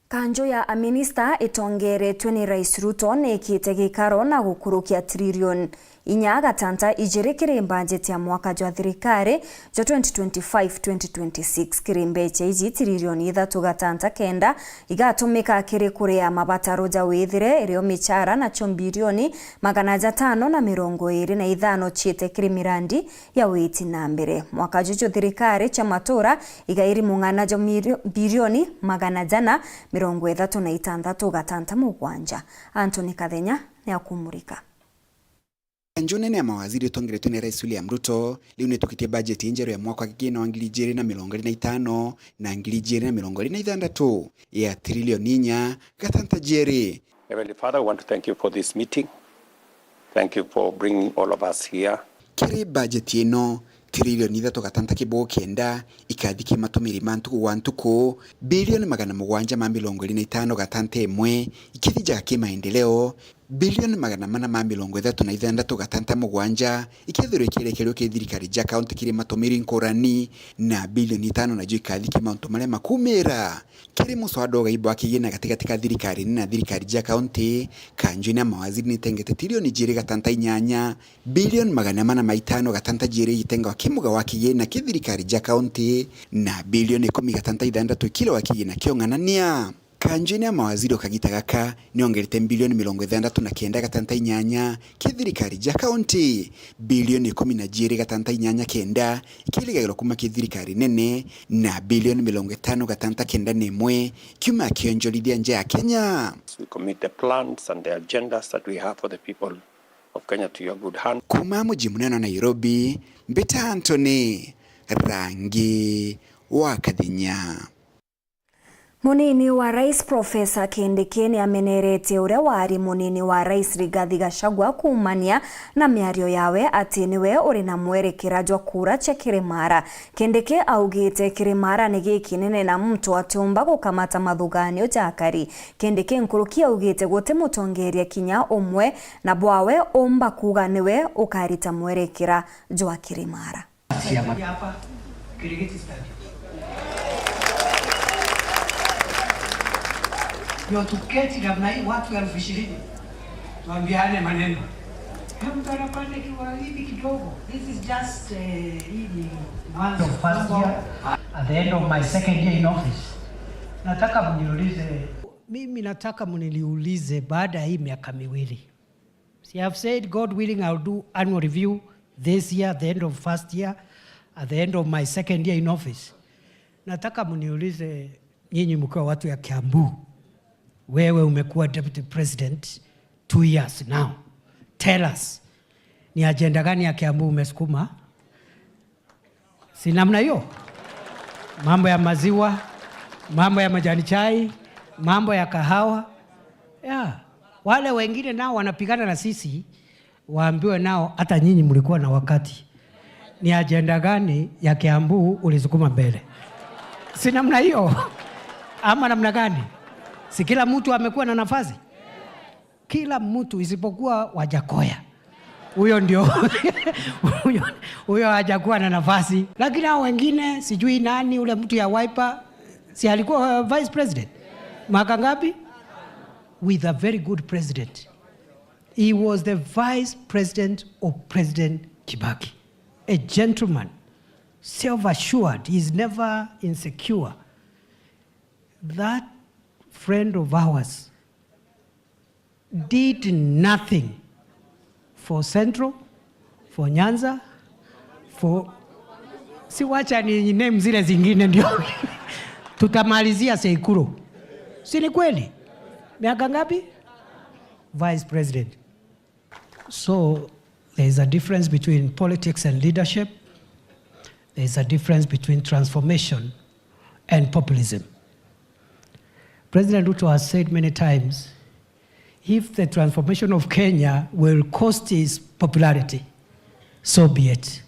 Kanju ya aminista itongeretwe ni Rais Ruto niikite gikaro na gukurukia tiririoni inya gatanta ijiri kiri mbajeti ya mwaka jwa thirikari jwa twenty twenty-five twenty twenty-six. Kiri mbecha iji, tiririoni ithatu gatanta kenda igatumika kiri kuria mabataro ja withire, irio, michara, nacio mbirioni magana jatano na mirongo iri na ithano ciite kiri mirandi ya witi na mbere. Mwaka juju thirikari cia matura igairi mung'ana jwa mirio-, mbirioni magana jana mirongo ithatu na itantatu gatanta mugwanja. Anthony Kathenya ni akumurika. Kanju nene ya mawaziri utongeretwe ni Rais William Ruto, riu nitukitie bajeti injeru ya mwaka wa kigina wa ngiri ijiri na mirongo iri na itano na ngiri ijiri na mirongo iri na ithantatu ya trilioni inya gatanta jiiri. Heavenly Father, we want to thank you for this meeting. Thank you for bringing all of us here. Kiri bajeti ino, trilioni ithatu gatanta kibuu kenda ikathi ki matumiri ma ntuku gwa ntuku, bilioni magana mugwanja ma mirongo iri na itano gatanta imwe ikithijaga ki maendeleo, bilioni magana mana ma mirongo ithatu na ithantatu gatanta mugwanja ikethirwa ikierekerio ki thirikari ja kaunti kiri matumiri nkurani, na bilioni itano najo ikathi ki mauntu maria makumira. Kiri muswada ugai bwa kigina gatigati ka thirikari nene na thirikari ja kaunti, kanju ina mawaziri nitengete trilioni jiiri gatanta inyanya, bilioni magana mana ma itano gatanta jiiri igitengwa ki muga wa kigina ki thirikari ja kaunti, na bilioni ikumi gatanta ithantatu ikira wa kigina ki ung'anania. Kanju ina mawaziri o kagita gaka niongerete bilioni mirongo ithantatu na kenda gatanta inyanya ki thirikari ja kaunti, bilioni ikumi na jiiri gatanta inyanya kenda ikirigagirwa kuma ki thirikari nene, na bilioni mirongo itano gatanta kenda na imwe kiuma kionjorithia nja ya Kenya. We commit the plans and the agendas that we have for the people of Kenya to your good hand. Kuma muji munene wa Nairobi, mbita Anthony Rangi wa Kathinya. Munini wa Rais Professor Kindiki ni ameneretie uria wari munini wa Rais Rigathi Gachagua kuumania na miario yawe ati niwe uri na mwerekera jwa kura cia Kirimara. Kindiki augite Kirimara ni gikinene na muntu atiumba gukamata mathuganio ja akari. Kindiki nkuruki augite guti mutongeria kinya umwe na bwawe umba kuuga niwe ukarita mwerekera jwa Kirimara. Ciama. Hapa, Kirigiti Stadium. Ndio tuketi namna hii, watu elfu ishirini. Tuambiane maneno. Huyu mtu anapanda kiwa hivi kidogo. This is just, eh, hii ni mwanzo. The first year, at the end of my second year in office. Nataka mniulize. Mimi nataka mniliulize baada ya hii miaka miwili. See, I've said, God willing, I'll do annual review this year, at the end of first year, at the end of my second year in office. Nataka mniulize nyinyi mkiwa watu ya Kiambu, wewe umekuwa deputy president two years now. Tell us, ni agenda gani ya Kiambu umesukuma? Si namna hiyo? Mambo ya maziwa, mambo ya majani chai, mambo ya kahawa. Yeah. Wale wengine nao wanapigana na sisi, waambiwe nao, hata nyinyi mlikuwa na wakati. Ni agenda gani ya Kiambu ulisukuma mbele? Si namna hiyo? Ama namna gani? Si kila mtu amekuwa na nafasi? Kila mtu isipokuwa Wajakoya. Huyo ndio, huyo, huyo hajakuwa na nafasi. Lakini hao wengine, sijui nani, ule mtu ya Wiper, si alikuwa vice president? Mwaka ngapi? With a very good president. He was the vice president of President Kibaki. A gentleman, self-assured, he is never insecure. That friend of ours did nothing for Central, for Nyanza, for, si wacha ni name zile zingine ndio. Tutamalizia Seikuru. Si ni kweli? Miaka ngapi? Vice president. So, there is a difference between politics and leadership. There is a difference between transformation and populism. President Ruto has said many times, if the transformation of Kenya will cost his popularity, so be it.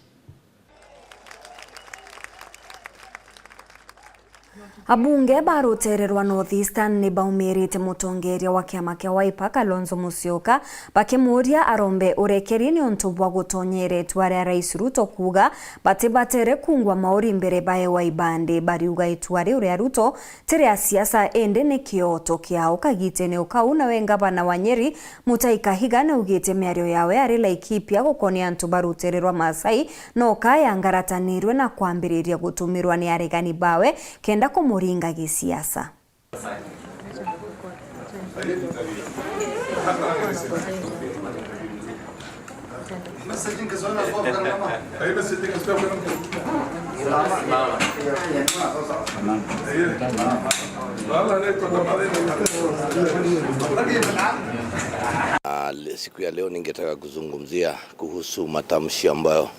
Abunge ba rutere rwa North Eastern ni baumirite mutongeria wa kiama kia Wiper, Kalonzo Musyoka, bakimuuria arombe urekeri niuntu bwa gutonyeera itua ria Rais Ruto kuuga batibatere kuungwa mauri mbere baewa ibandi. Bariuga itua riu ria Ruto ti ria siasa, indi ni kioto kiao. Kagitene o kau, nawe ngavana wa Nyeri, Mutahi Kahiga, naugite miario yawe ari Laikipia gukonia antu ba rutere rwa Maasai, no kaya ngaratanirwe na kwambiriria gutumirwa ni aregani bawe kenda kumuringa gisiasa. Al-, siku ya leo ningetaka kuzungumzia kuhusu matamshi ambayo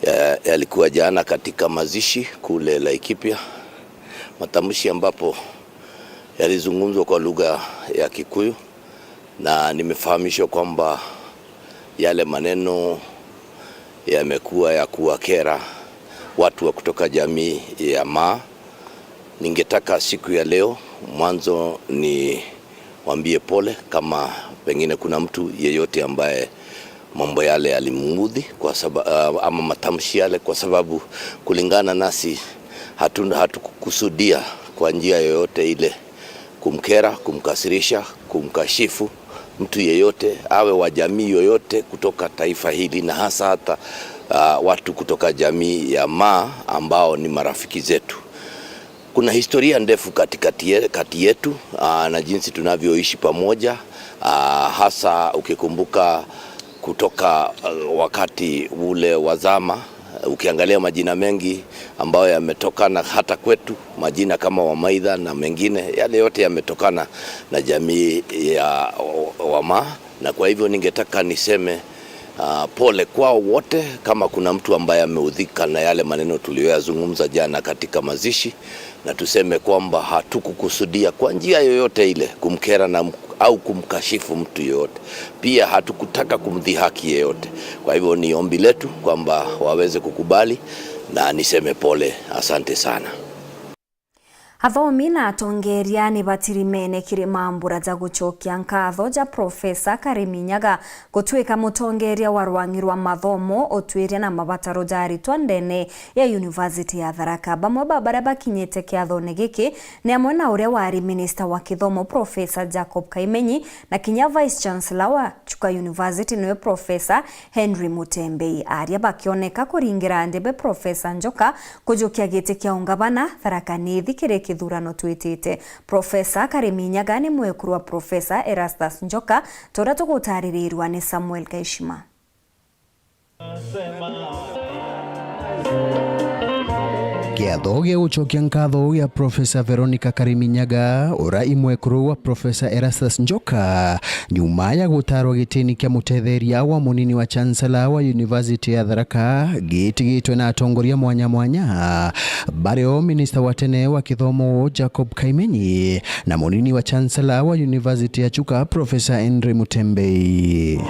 ya-, yalikuwa jana katika mazishi kule Laikipia. Matamshi ambapo yalizungumzwa kwa lugha ya Kikuyu, na nimefahamishwa kwamba yale maneno yamekuwa ya kuwakera watu wa kutoka jamii ya Maa. Ningetaka siku ya leo, mwanzo niwaambie pole kama pengine kuna mtu yeyote ambaye mambo yale yalimuudhi kwa saba-, ah, ama matamshi yale, kwa sababu kulingana nasi, hatuna, hatukukusudia kwa njia yoyote ile kumkera, kumkasirisha, kumkashifu mtu yeyote, awe wa jamii yoyote kutoka taifa hili, na hasa hata, ah, watu kutoka jamii ya Maa ambao ni marafiki zetu. Kuna historia ndefu katikati ye-, kati yetu, ah, na jinsi tunavyoishi pamoja, ah, hasa ukikumbuka kutoka, ah, wakati ule wa zama, ukiangalia majina mengi ambayo yametokana hata kwetu, majina kama Wamaitha na mengine, yale yote yametokana na jamii ya Wamaa, na kwa hivyo ningetaka niseme, ah, pole kwao wote, kama kuna mtu ambaye ameudhika na yale maneno tuliyoyazungumza jana katika mazishi, na tuseme kwamba hatukukusudia kwa njia yoyote ile kumkera na mk-, au kumkashifu mtu yoyote. Pia hatukutaka kumdhihaki yeyote. Kwa hivyo ni ombi letu kwamba waweze kukubali, na niseme pole. Asante sana. Athomi na atongeeria ni batirimene kiri mambura ja gucokia nkatho ja Profesa Karimi Nyaga gutuika mutongeeria wa rwang'i rwa mathomo, utwiria na mabataro ja aritwa ndene ya University ya Tharaka. Bamwe ba baria bakinyite kiathone giki ni amwe na uria wari minista wa kithomo Profesa Jacob Kaimenyi na kinya Vice Chancellor wa Chuka University niwe Profesa Henry Mutembei. Aria bakioneka kuringira ndebe Profesa Njoka kujukia giti kia ungavana, Tharaka Nithi kiri kithurano twitite. Profesa Karimi Nyaga ni mwekuru wa Profesa Erastus Njoka, ta uria tugutaririrua ni Samuel Gaishima. Kiatho gia gucokia nkatho gia Profesa Veronica Karimi Nyaga, uria i mwekuru wa Profesa Erastus Njoka, nyuma ya gutarwa gitini kia mutetheria wa munini wa Chancellor wa University ya Tharaka, gitigitwe na atongoria mwanya mwanya, bario minista wa tene wa kithomo Jacob Kaimenyi na munini wa Chancellor wa University ya Chuka, Profesa Henry Mutembei.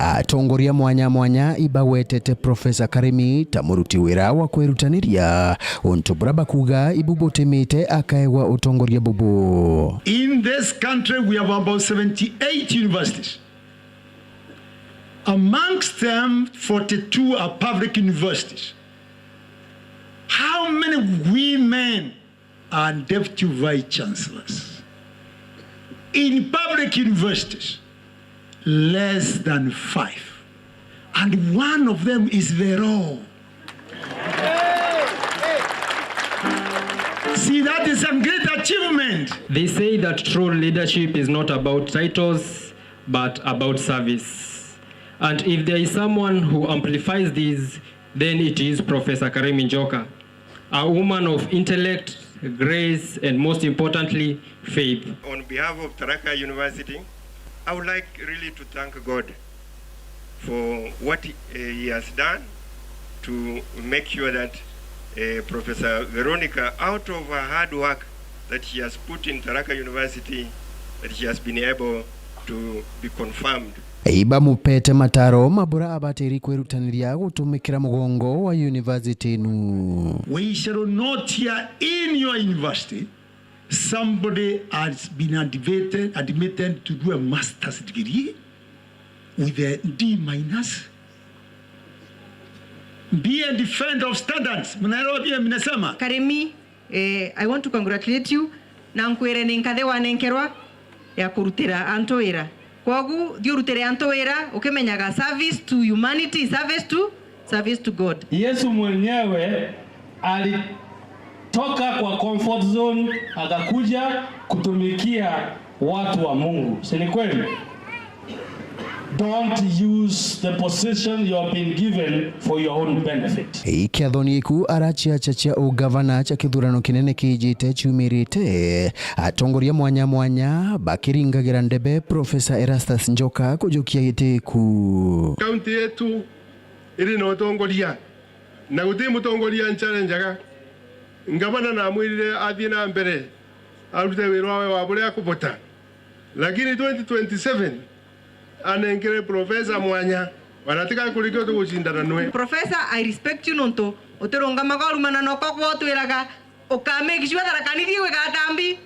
Atongoria mwanya mwanya ibagwetete Profesa Karimi ta muruti wira wa kwirutaniria, untu buria bakuuga ibu butimite akaegwa utongoria bubu. In this country, we have about seventy-eight universities. Amongst them, forty-two are public universities. How many women are deputy vice chancellors? In public universities, less than five. And one of them is Vero. See, that is a great achievement. They say that true leadership is not about titles, but about service. And if there is someone who amplifies this, then it is Professor Karimi Njoka, a woman of intellect, grace, and most importantly, faith. On behalf of Tharaka University, I would like really to thank God for what, eh, he has done to make sure that, eh, Professor Veronica, out of her hard work that she has put in Tharaka University, that she has been able to be confirmed. Ibamupete mataro ma buria abatiri kwirutaniria gutumikira mugongo wa university inu. We shall not hear in your university somebody has been admitted, admitted to do a master's degree with a D minus. Be a defender of standards. Mnaelewa vile mnasema? Karimi, eh, I want to congratulate you. Na nkwire ni nkathe wanenkerwa ya kurutira antu wira. Kwogu, thi urutire antu wira, ukimenyaga service to humanity, service to, service to God. Yesu mwenyewe alitoka kwa comfort zone, akakuja kutumikia watu wa Mungu. Si ni kweli? Don't use the position you have been given for your own benefit. Ikiathoni iku arachiacha cia ugavana cha kithurano kinene kijite chumirite, atongoria mwanya mwanya bakiringagira ndebe Professor Erastus Njoka kujukia giti ku. Kaunti yetu iri na utongoria na guti mutongoria nchalenjaga. Ngavana namwirire athie na mbere arute wira wawe wa buria akubota, lakini twenty twenty-seven anenkere professor mwanya, wana tiga kurikia tugucindana nwe. Professor, I respect you nontu utirungamaga urumana noko kwotwiraga uka make sure Tharaka Nithi igwikara ta mbi.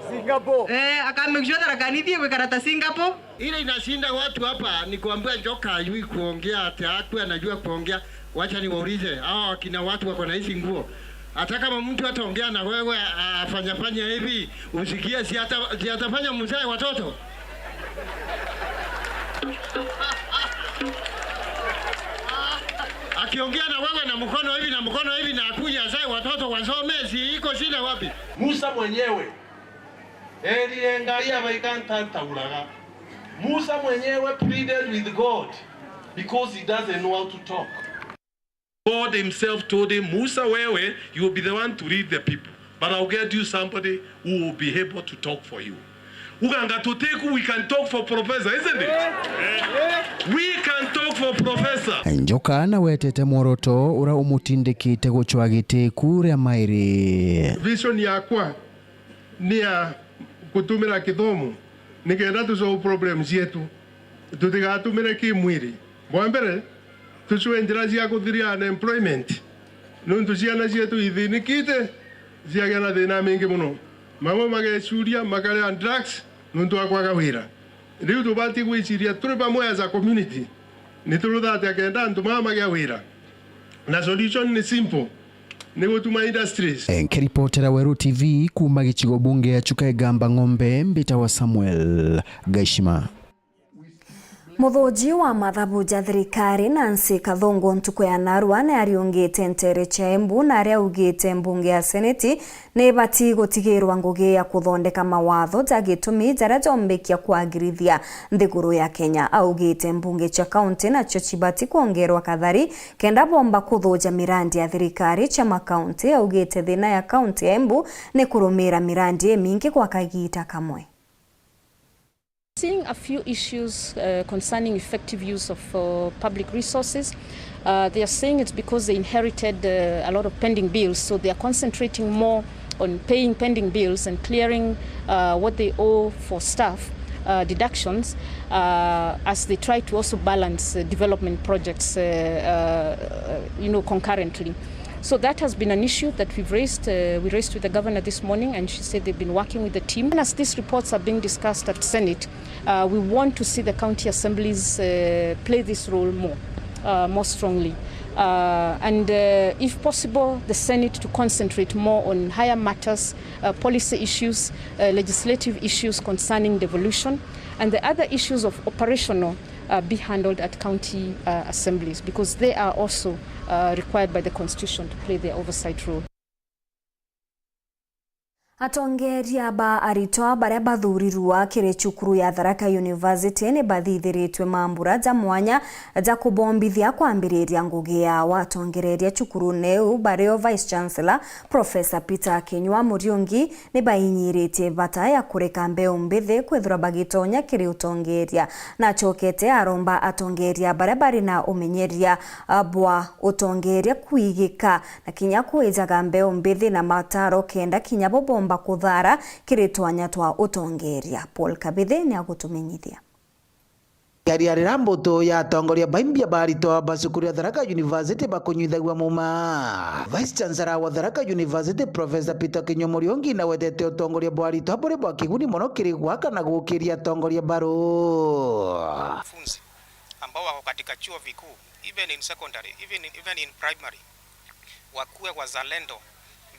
Singapore. Eh, aka make sure Tharaka Nithi igwikara ta Singapore. Ile inashinda watu hapa ni kuambia Njoka hajui kuongea, ati hakuwa anajua kuongea. Wacha niwaulize, hawa wakina watu wako na hizi nguo. Hata kama mtu ataongea na wewe, a-, afanyafanya hivi, usikie si ata-, si atafanya mzae watoto? Akiongea na wewe na mkono hivi na mkono hivi na akuja azae watoto wasome, si iko shida wapi? Musa mwenyewe, erire Ngai abaika ntantauraga. Musa mwenyewe pleaded with God because he doesn't know how to talk. God himself told him, Musa, wewe, you will be the one to lead the people, but I'll get you somebody who will be able to talk for you. Uganga tutiku, we can talk for professor, isn't it? We can talk for professor. Njoka nawetete mworoto ura umutindikite gucwa giti kuria Mairi. Vision yakwa ni ya gutumira kithomo nikenda tu solve problems cietu, tutigatumire kimwiri. Bwa mbere, tucwe njira cia kuthiria unemployment, nontu ciana cietu ithinikite, ciagia na thina mingi mono. Mamwe magecuria makaria drugs nontu wa kwaga wira. Riu tubati gwiciria turi bamwe as a community, ni turutha atia kenda antu mama magia wira? Na solution ni simple, ni gutuma industries. Nkiripotera Weru T V kuuma gicigo bunge ya Chuka Igamba Ng'ombe, mbitawa Samuel Gaishima. Muthuji wa mathabu ja thirikari Nancy Kathungu ntuku ya narua ni ariungite ntere cia Embu na aria augite mbunge ya seneti ni ibati gutigirwa ngugi ya kuthondeka mawatho ja gitumi jaria jombikia kwagirithia nthiguru ya Kenya. Augite mbunge cia kaunti nacio cibati kwongerwa kathari kenda bomba kuthuja mirandi ya thirikari cia makaunti. Augite thina ya kaunti ya Embu ni kurumira mirandi imingi gwa kagiita kamwe. Seeing a few issues, uh, concerning effective use of, uh, public resources. Uh, they are saying it's because they inherited, uh, a lot of pending bills, so they are concentrating more on paying pending bills and clearing, uh, what they owe for staff, uh, deductions, uh, as they try to also balance, uh, development projects, uh, uh, you know, concurrently. So that has been an issue that we've raised, uh, we raised with the governor this morning, and she said they've been working with the team. And as these reports are being discussed at Senate, uh, we want to see the county assemblies, uh, play this role more, uh, more strongly. Uh, and, uh, if possible, the Senate to concentrate more on higher matters, uh, policy issues, uh, legislative issues concerning devolution, and the other issues of operational, uh, be handled at county, uh, assemblies, because they are also, uh, required by the constitution to play their oversight role. Atongeria ba aritwa baria bathurirua kiri cukuru ya Tharaka University ni bathithiritwe mambura ja mwanya ja kubombithia kwambiriria ngugi yao. Atongereria cukurune iu bario Vice Chancellor Professor Peter Kinyua Muriungi ni bainyiritie bata ya kureka mbeu mbithi kwithirwa bagitonya kiri utongeria. Na acokete aromba atongeria baria bari na umenyeria, a, bwa utongeria kwigika na kinya kwijaga mbeu mbithi na mataro kenda kinya bo bomba kuthara kiri twanya twa utongeria. Paul Kabithi ni agutumenyithia. Yariarira mbutu ya atongoria baimbia ba aritwa ba cukuru ya Tharaka University bakunyuithagua muma. Vice Chancellor wa Tharaka University, Professor Peter Kinyua Muriungi, nawetete utongoria bwa aritwa buri bwa kiguni mono kiri gwaka na gukiria atongoria baru. Wanafunzi ambao wako katika chuo vikuu, even in secondary, even in, even in primary, wakuwe wazalendo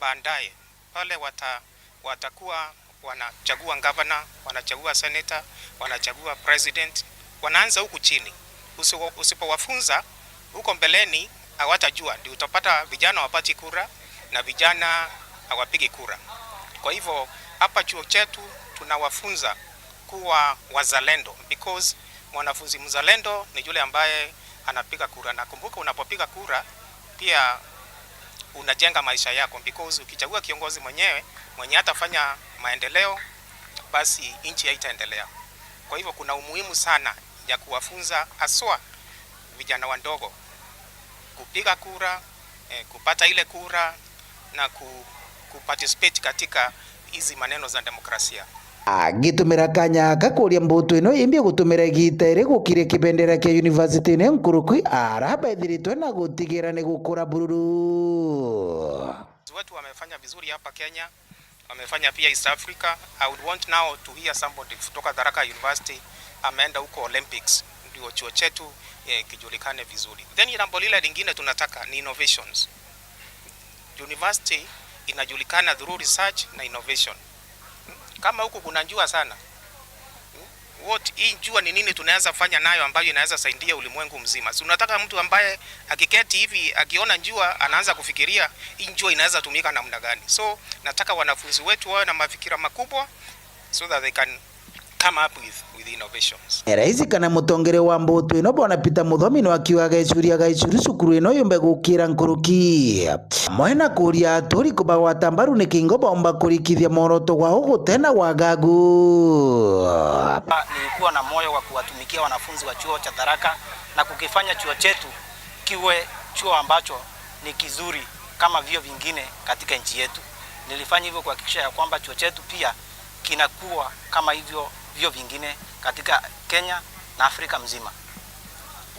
baadaye, pale wata-, watakuwa wanachagua gavana, wanachagua senator, wanachagua president, wanaanza huku chini. Usipo-, usipowafunza huko mbeleni, hawatajua. Ndio utapata vijana wapati kura na vijana hawapigi kura. Kwa hivyo, hapa chuo chetu tunawafunza kuwa wazalendo, because Mwanafunzi mzalendo ni yule ambaye anapiga kura, na kumbuka, unapopiga kura pia unajenga maisha yako, because ukichagua kiongozi mwenyewe mwenye hatafanya maendeleo, basi nchi haitaendelea. Kwa hivyo kuna umuhimu sana ya kuwafunza haswa vijana wadogo kupiga kura, eh, kupata ile kura na ku, kuparticipate katika hizi maneno za demokrasia. Agitumira kanya aka kuria mbutu ino imbi gutumira igiita iri gukiria kibendera kia university-ini nkuruki, ara bethiritwe na gutigira ni gukura bururu. Wetu wamefanya vizuri hapa Kenya, wamefanya pia East Africa. I would want now to hear somebody kutoka Tharaka University ameenda huko Olympics, ndio chuo chetu, eh, kijulikane vizuri. Then jambo lile lingine tunataka ni innovations. University inajulikana through research na innovation. Kama huku kuna jua sana, what, hii jua ni nini tunaweza fanya nayo ambayo inaweza saidia ulimwengu mzima? Si unataka mtu ambaye akiketi hivi akiona jua anaanza kufikiria hii jua inaweza tumika namna gani? So nataka wanafunzi wetu wawe na mafikira makubwa so that they can come up with, with innovations. Rais kana mutongeria wa mbutu ino, Bwana Peter Muthomi, no akiuga ageciuria agaicuri cukuru ino yumbe gukira nkuruki. Amwe na kuria aturi kubagwata mbaru ni kingo bomba kurikithia mworoto gwao gutena wagagu. Nilikuwa na moyo wa kuwatumikia wanafunzi wa chuo cha Tharaka na kukifanya chuo chetu kiwe chuo ambacho ni kizuri kama vyuo vingine katika nchi yetu. Nilifanya hivyo kuhakikisha ya kwamba chuo chetu pia kinakuwa kama hivyo vyuo vingine katika Kenya na Afrika mzima.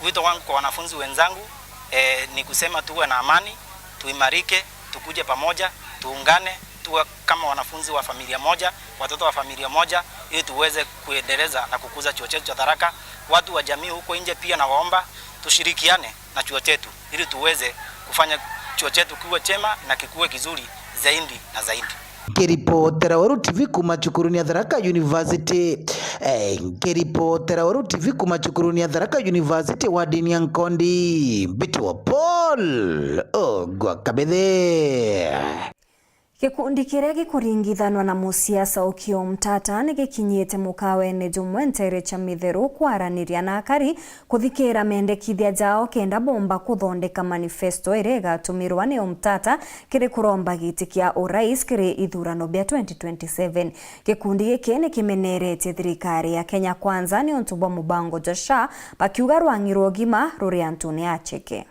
Wito wangu kwa wanafunzi wenzangu, eh, ni kusema tuwe na amani, tuimarike, tukuje pamoja, tuungane, tuwe kama wanafunzi wa familia moja, watoto wa familia moja, ili tuweze kuendeleza na kukuza chuo chetu cha Tharaka. Watu wa jamii huko nje pia nawaomba tushirikiane na chuo chetu ili tuweze kufanya chuo chetu kiwe chema na kikuwe kizuri zaidi na zaidi. Nkiripotera Weru T V kuma cukuruni ya Tharaka University. Eh, nkiripotera Weru T V kuma cukuruni ya Tharaka University, wardini ya Nkondi, mbitwa Paul Ogwa Kabithe. Gikundi kiria gikuringithanwa na musiasa Okiya Omtata ni gikinyite mukawene jumwe nteere cia Mitheru kwaraniria na akari kuthikira mendekithia jao kenda bomba kuthondeka manifesto iria igatumirwa ni Omtata kiri kuromba giti kia urais kiri ithurano bia twenty twenty-seven. Gikundi giki ni kimeneretie thirikari ya Kenya Kwanza niuntu bwa mubango jwa SHA, bakiuga rwang'i rwa ugima ruri antune acheke.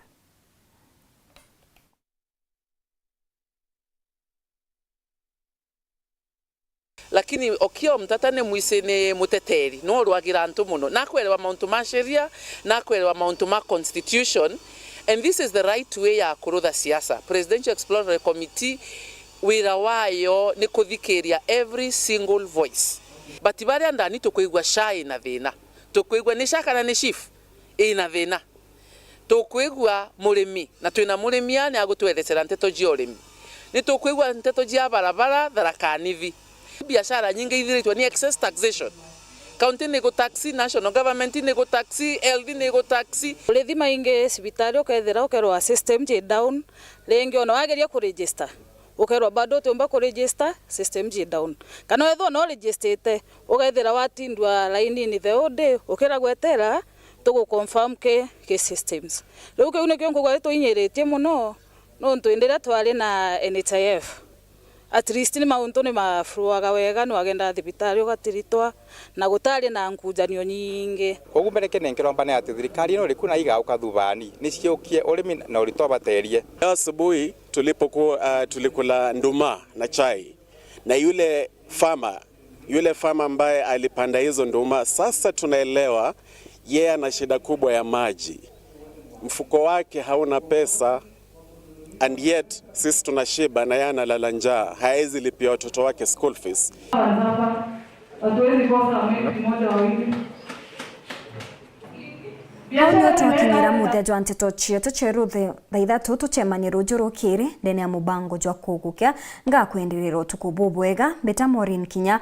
Lakini Okiya Omtata ni mwisi, ni muteteri, no rwagira antu mono. Nakwerewa mauntu ma sheria, nakwerewa mauntu ma constitution, and this is the right way ya kurutha siasa. Presidential Exploratory Committee wira wayo ni kuthikiria every single voice. But baria ndani tukwigua SHA ina thina. Tukwigua ni SHA kana ni SHIF ina thina. Tukwigua murimi, na twina murimi aa ni agutwerecera nteto cia urimi. Ni tukwigua nteto cia barabara, Tharaka Nithi. Biashara nyingi ithiritwe ni excess taxation. County ni gutaxi, national government ni gutaxi, health ni gutaxi. Urithi maingi cibitari ukethira ukerwa system ji down, ringi ona wageria kuregister, ukerwa bado utiumba kuregister, system ji down. Kana wethirwa no registerite, ugethira watindua lainini the whole day, ukira gwetera, tugu confirm ki, ki systems. Riu kiu nikio nkugwa ri twinyiritie mono, nontu indi riria twari na N H I F, at least ni mauntu ni maflowaga wega, ni wagendaga thibitari ugatiritwa, na gutari na nkujanio nyingi. Koguo mbere kene nkiromba ni ati thirikari ino iriku na igauka thubani, ni ciukie urimi na urito baterie. Leo asubuhi tulipokuwa, ah, tulikula nduma na chai, na yule farmer, yule farmer ambaye alipanda hizo nduma, sasa tunaelewa yeye ana shida kubwa ya maji. Mfuko wake hauna pesa, and yet sisi tunashiba na yeye analala njaa, haezi lipia watoto wake school fees. Hatuwezi kosa mwezi mmoja wawili. Au nio twakinyira muthia jwa nteto cietu cieru the-, thaa ithatu. Tucemanie ruju rukiri ndene ya mubango jwa Kugukia. Ngakwenderera utuku bubwega. Mbita Maureen Kinya,